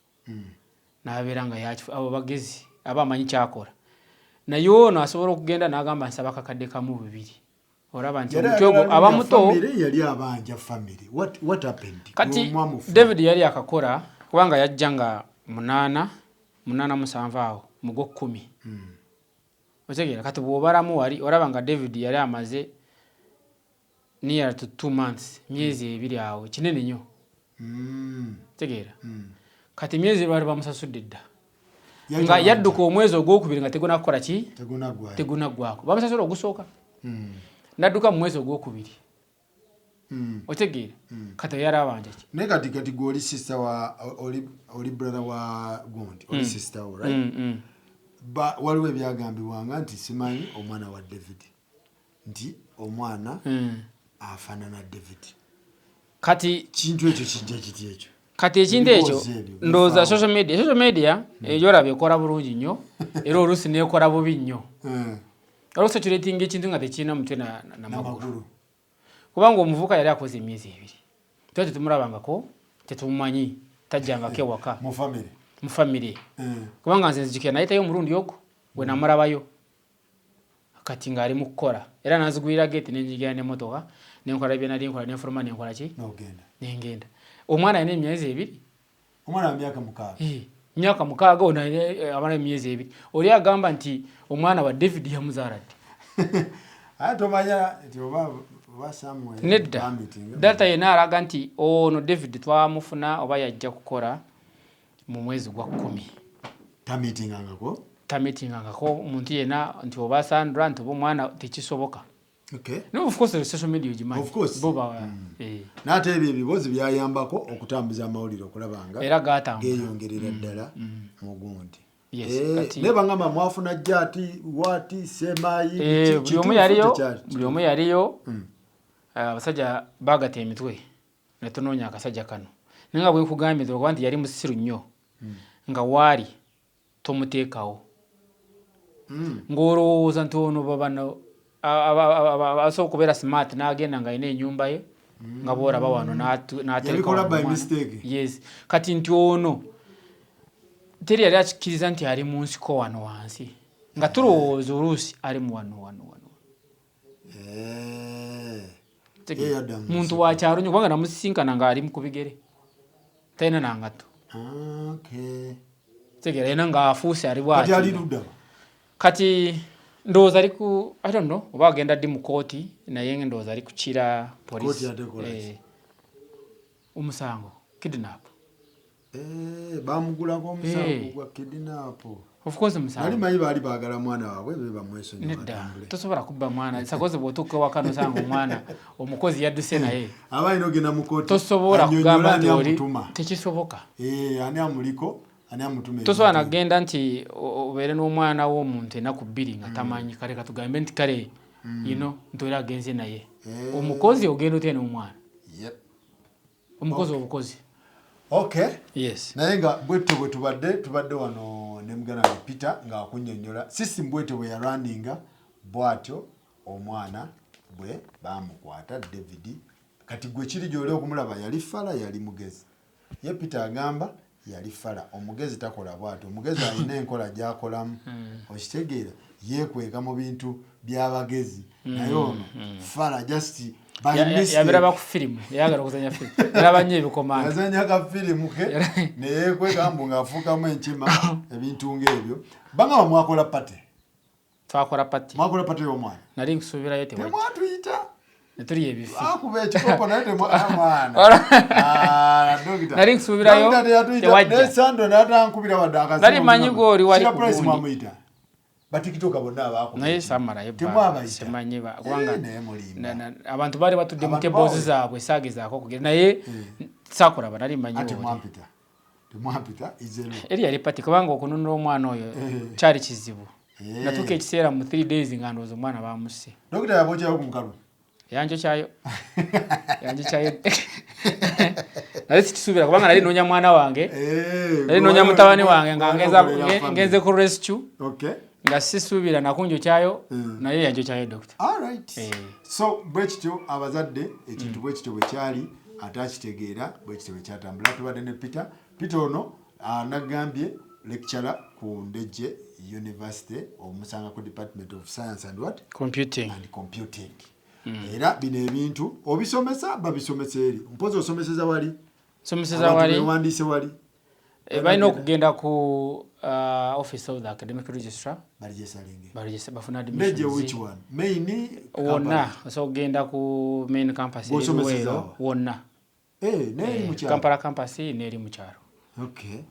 n'abeera nga abo bagezi aba amanyi kyakola. Naye ono asobola okugenda n'agamba nsaba kakadde kamu bubiri, olaba nti Yali omutwe gwo ayagala aba lumya muto. family, yali abanja family. What happened? Kati Gwe mwamufu. David yali akakola, kubanga yajja nga munaana, munaana musanvu awo mu gw'okkumi. Otegeera? Kati bw'obalamu wali olaba nga David yali amaze near to 2 months, myezi 2 awo, kinene nnyo. Otegeera? Kati emyezi baali bamusasudde dda. Yali Nga tabanja. yadduka omwezi ogwokubiri nga tegunakukola ki? Tegunaggwayo. Tegunaggwako. Bamusasula ogusooka. N'adduka mu mwezi ogwokubiri. Otegeera? Kati yali abanja ki? Naye kati gwe oli sister wa, oli brother wa gundi, oli sister wo, right? Ba, waliwo ebyagambibwanga nti simanyi omwana wa David, nti omwana afaanana David. Kati kintu ekyo kijja kiti ekyo? Kati ekintu ekyo Ebiboozi ebyo ndowooza bifaawo. social media egyoraba ekola bulungi nnyo, era oluusi neekola bubi nnyo. Oluusi ekireetinga ekintu nga tekirina mutwe na magulu. N'amagulu. Kubanga omuvubuka yali akoze emyezi 2. Tuba tetumulabangako, tetumumanyi, tajjangako ewaka. Mu family. Mu family. Kubanga nze nzijukira nayitayo omulundi ogwo gwe namulabayo. Kati ng'ali mu kukola. Era nanzigulira gate ne njigira n'emmotoka, ne nkola bye nali nkola, ne nfuluma ne nkola ki? N'ogenda. Ne ngenda. Omwana alina emyezi 2. Omwana wa myaka 6. Myaka 6 ono alina abaana emyezi 2. Oli agamba nti omwana wa David yamuzaala ddi? Ate tomanya nti oba Samuel Nedda. bamitinga. Data yenna alaga nti ono David twamufuna oba yajja kukola mu mwezi gwa 10. Tamitingangako? Tameetingangako omuntu yenna nti oba Sandra, nti oba omwana, tekisoboka. No, of course, social media ogimanyi. Of course. Bo ba N'ate ebyo ebibozi byayambako okutambuza amawulire, okulaba nga Era gatambula. geeyongerera ddala mu gundi. Yes, Naye bangamba mwafuna jati wati semayi. Buli omu yaliyo, buli omu yaliyo. Abasajja bagata emitwe ne tunoonya akasajja kano, naye nga bwekugambye nti okuba nti yali musiru nnyo, nga waali tomuteekawo, ng'olowooza nti ono babano asobola okubeera smart, n'agenda nga alina ennyumba ye nga bwolaba wano, n'atereka Yabikola wano by omwana. mistake. Yes, kati nti ono teri yali akikkiriza nti ali mu nsiko wano wansi, nga tulowooza oluusi ali mu wano wano wano. Ye yadda mu Muntu nsiko. wa kyalo nnyo, kubanga namusisinkana ng'ali mu ku bigere, talina nangatto. Tegeera, yena ng'afuuse ali Kati bwati. ali ludda? Kati ndowooza ali ku, I don't know oba agenda ddi mu kooti, naye ndowooza ali kukira police. Kooti ate ekola ki? Omusango kidnap. Bamugulako omusango gwa kidnap? Of course, Nali musango. manyi baali baagala mwana waabwe be bamwesonyiwa Nedda. atambule. Tosobola kubba mwana. Sakozi bw'otuuka ewaka nosanga omwana omukozi yadduse naye, Aba alina ogenda mu kooti tosobola annyonnyole kugamba ani nti oli amutuma. Tekisoboka. Ani amuliko, ani amutuma Tosobola ebintu. nagenda nti obeere n'omwana w'omuntu ennaku 2 nga tamanyi. Kale katugambe nti kale nti oli agenze naye, omukozi ogenda otya n'omwana? Omukozi obukozi. Yes. Naye nga bwetyo bwe tubadde wano ne muganda wange Peter ng'akunnyonnyola system bwetyo bwe yarunninga, bw'atyo omwana bwe bamukwata David. Kati gwe kiri gy'oli okumulaba, yali fala, yali mugezi? Ye Peter agamba yali fala. Omugezi takola bw'atyo, omugezi alina enkola gy'akolamu, okitegeera? Yeekweka mu bintu by'abagezi, naye ono fala just by mistake. Yabiraba ku firimu, yayagala okuzanya firimu, yalaba nnyo ebikomando. Yazanya ka firimu ke neyekweka mbu ng'afuukamu enkima, ebintu ng'ebyo. Bangamba mwakola party. Twakola party. Mwakola party y'omwana? Nali nkusuubirayo, tewajja. Temwatuyita. Ne tulya ebifi. Akuba ekikopo naye mwana. Ah, dokita. Nali nkusuubirayo, Dokita teyatuyita. tewajja. Ne Sandra n'atankubira wadde akasimu. Nali manyi gw'oli wali Shira ku Price gundi. mwamuyita, batikitoka bonna abaakuba Naye ekimu. samalayo. Temwabayita. Simanyi kubanga Eh, naye mulimba. abantu baali batudde mu Abantu tables bawe. zaabwe, saagezaako okugenda, naye saakulaba, nali manyi Ate oli. mwampita, temwampita izero. Eri yali party, kubanga okununula omwana oyo kyali kizibu. Natuuka ekiseera mu 3 days nga ndowooza omwana bamusse. Dokita yabokyayo ku mukalu? Yanjokyayo, yanjokyayo, naye sikisuubira kubanga nali noonya mwana wange, nali noonya mutabani wange nga ngenze ku rescue, nga sisuubira nakunjokyayo, naye yanjokyayo doctor. Alright. Eh. So bwe kityo abazadde, ekintu bwe kityo bwe kyali, ate akitegeera bwe kityo bwe kyatambula. Tubadde ne Peter. Peter ono nagambye lecturer ku Ndejje University, omusanga ku Department of Science and what? Computing. And Computing. Era bino ebintu obisomesa, babisomesa eri mpozi osomeseza wali? Someseza Abantu wali. bewandiise wali? Balina okugenda ku Office of the Academic Registrar. Baregisteringe. Bafuna Ndejje admissions. which one, main? Wonna, osobola okugenda ku main campus eri Bw'osomeseza Luweero, wa? wonna. Eh, naye mu kyalo. Kampala campus n'eri mu kyalo.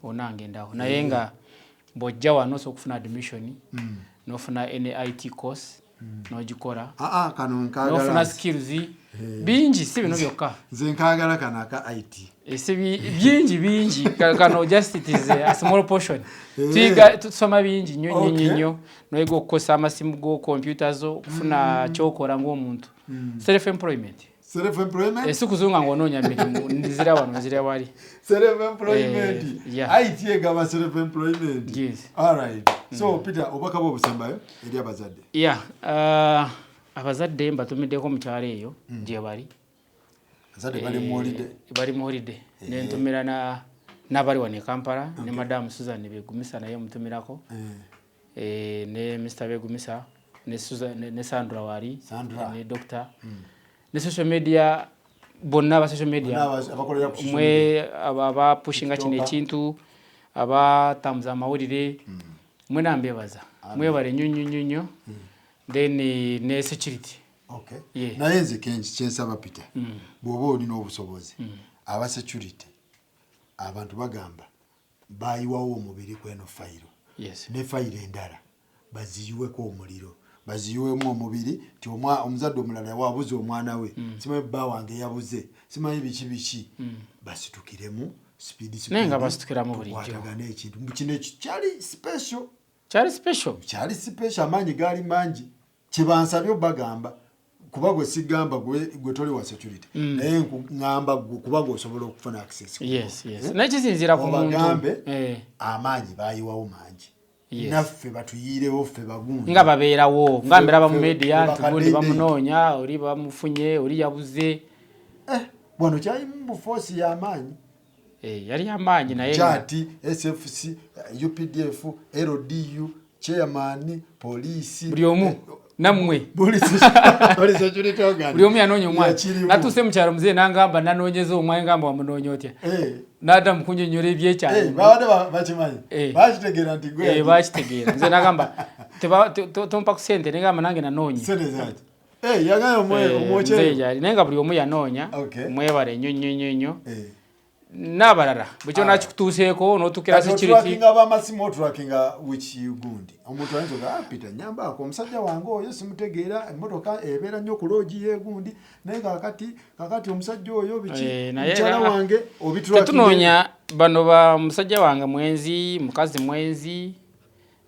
Wonna ngendawo, naye nga bw'ojja wano osobola okufuna admission, n'ofuna any IT course n'ogikola, Ah, ah, kano n'ofuna nkagala. skills bingi, si bino byokka. Nze nkagala kano aka IT. Si bingi bingi. Kano just it is a small portion. Tuyiga, tusoma bingi nnyo nnyo nnyo nnyo, noyiga okukozesa amasimu go, computer zo, okufuna kyokola ng'omuntu, self employment. Self employment. Si kuzunga ng'onoonya mirimu, nzira wano, nzira wali. Self employment. Yeah. IT egaba self employment. Yes. Alright, so Peter, obubaka bwo obusembayo eri abazadde? Yeah, abazadde mbatumiddeko mu kyalo eyo gye bali. Abazadde bali mu holiday. Bali mu holiday. Nentumira n'abali wano e Kampala, ne Madamu Susan Begumisa naye mutumirako, ne Mr Begumisa, ne Susan, ne Sandra wali. Sandra. Ne doctor, ne social media bonna, aba social media. Bonna abakolera ku social Mwe abapushinga kino TikToker. ekintu, abatambuza amawulire, mwena mbebaza, mwebale nnyo nnyo nnyo nnyo. Then ne security. Yeah. Naye nze kyensaba Peter, bw'oba olina obusobozi, aba security, abantu bagamba bayiwawo omubiri kweno fayiro. Yes. Ne fayiro endala baziyiweko omuliro, baziyiwemu omubiri, nti omuzadde omulala wabuze omwana we, simanyi bba wange yabuze, simanyi biki biki, basitukiremu speed. Naye nga basitukiramu bulijjo. Tukwatagane ekintu. Mbu kino ekyo kyali special. Kyali special. Kyali special, amaanyi gaali mangi. Kyebansabye obagamba, kuba gwe sigamba gwe toli wa security, naye nkuŋŋamba gwe kuba gwe osobola okufuna access ku Yes, naye kisinziira ku muntu. Obagambe amaanyi bayiwawo mangi. Naffe batuyiirewo ffe bagundi. Nga babeerawo, nga mbeera mu media ffe nti gundi bakadde. Bamunoonya, oli bamufunye, oli yabuze. Eh, wano kyalimu bu force y'amaanyi. Eh, yali amaanyi naye Kyati SFC, UPDF, LDU chairman, poliisi. Buli omu nammwe. Buli security organ. Buli omu yanoonya omwana. Yakirimu. Natuuse mu kyalo, muzeeyi nangamba nanoonyeza omwana, ngamba wamunoonya otya? Nadda mu kunnyonnyola ebyekyalo. Babadde bakimanyi. Bakitegeera nti gwe Bakitegeera. Nze nagamba tompa ku sente, negamba nange nanoonya. Sente zaki? Yagamba omwokye. Muzeeyi gyali, naye nga buli omu yanoonya. Mwebale nnyo nnyo nnyo nnyo. N'abalala bwe kyona kikutuuseeko n'otuukira Kati security. Otrackinga b'amasimu, otrackinga which gundi? Omuntu ayinza oga, "Ah, Peter, nyambaako omusajja wange oyo simutegeera, emmotoka ebeera nnyo ku loogi y'egundi, naye kakati omusajja oyo biki, Naye mukyala wange," obitrackinga? Tetunoonya bano ba musajja wange mwenzi, mukazi mwenzi,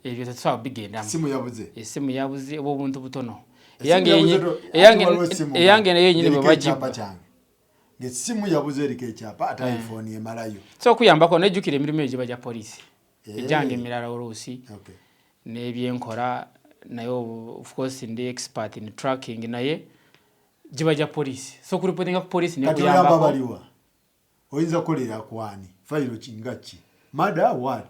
ebyo tetusobola kubigendamu. Simu yabuze. Esimu yabuze oba obuntu butono. Essimu Eyange yabuze ati waliwo essimu eyange naye yenyini bwe eriko ekyapa bagibba. kyange, ng'essimu yabuze eriko ekyapa, ate iPhone emalayo. So okuyambako nejjukira emirimu eyo giba gya poliisi, ejjange emirala oluusi n'ebyenkola, naye of course ndi expert in tracking, naye giba gya poliisi, so okureportinga ku poliisi Kati oyamba nekuyambako. baliwa? Oyinza kukolera kwani fayiro ki nga ki, mada what,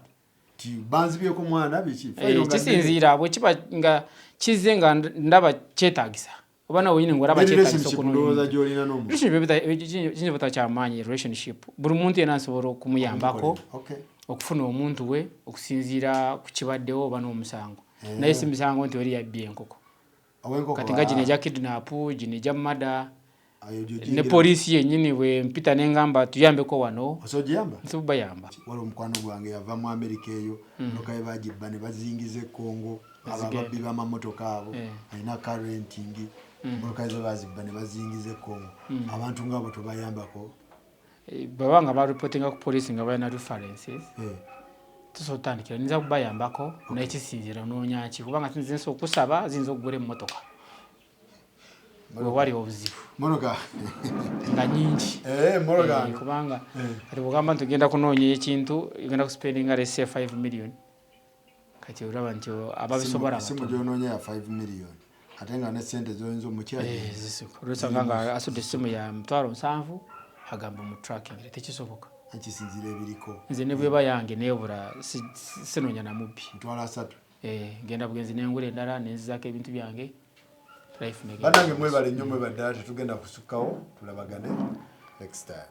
ti banzibyeko mwana biki, fayiro nga Kisinziira bwe kiba nga kizze nga ndaba kyetaagisa, oba nawe wenyini ng'olaba Ne kyetaagisa relationship okunoonya ndowooza omuntu. gy'olina n'omuntu. Relationship kiyinza obutaba kyamaanyi. Relationship buli muntu yenna nsobola okumuyambako okufuna omuntu we okusinziira ku kibaddewo oba n'omusango, naye si misango nti oli yabbye enkoko. Ow'enkoko. Kati nga gino egya kidnap, gino egya murder, Ayo gyo ne giyingira. Poliisi yennyini bwe mpita nengamba tuyambeko wano, Osobola ogiyamba? Nsobola bayamba. Waliwo omukwano gwange yava mu Amerika eyo, motoka ye bagibba ne bazingiza e Congo, abo Bazigenda. ababbi b'amamotoka abo. Alina car renting, motoka ze bazibba ne bazingiza e Congo. Abantu ngaabo tobayambako? Bwaba nga bareportinga ku poliisi nga balina references, tusobola otandikira nyinza kubayambako, naye kisinziira onoonya ki, kubanga nze nsobola okusaba ziyinza okugula emmotoka wewali obuzibu Motoka nga nyingi. Motoka. Kubanga kati bwogamba nti ogenda kunoonya ekintu, ogenda kuspendinga let's say 5 million, kati olaba nti ababisobola Esimu batono. gyonoonya ya 5 million, ate nga ne sente zoyinza omukyali. Zisuka. Olwosanga nga asudde essimu ya 700,000, agamba mu tracking, tekisoboka. Kisinziira ebiriko. Nze ne bweba yange neebula, sinoonya na mubbi. 30,000. Ngenda bugenzi nengula endala nenzizaako ebintu byange, life negenda Bannange mu maaso. Mwebale nnyo, mwebale ddala, tetugenda kusukkawo, tulabagane next time.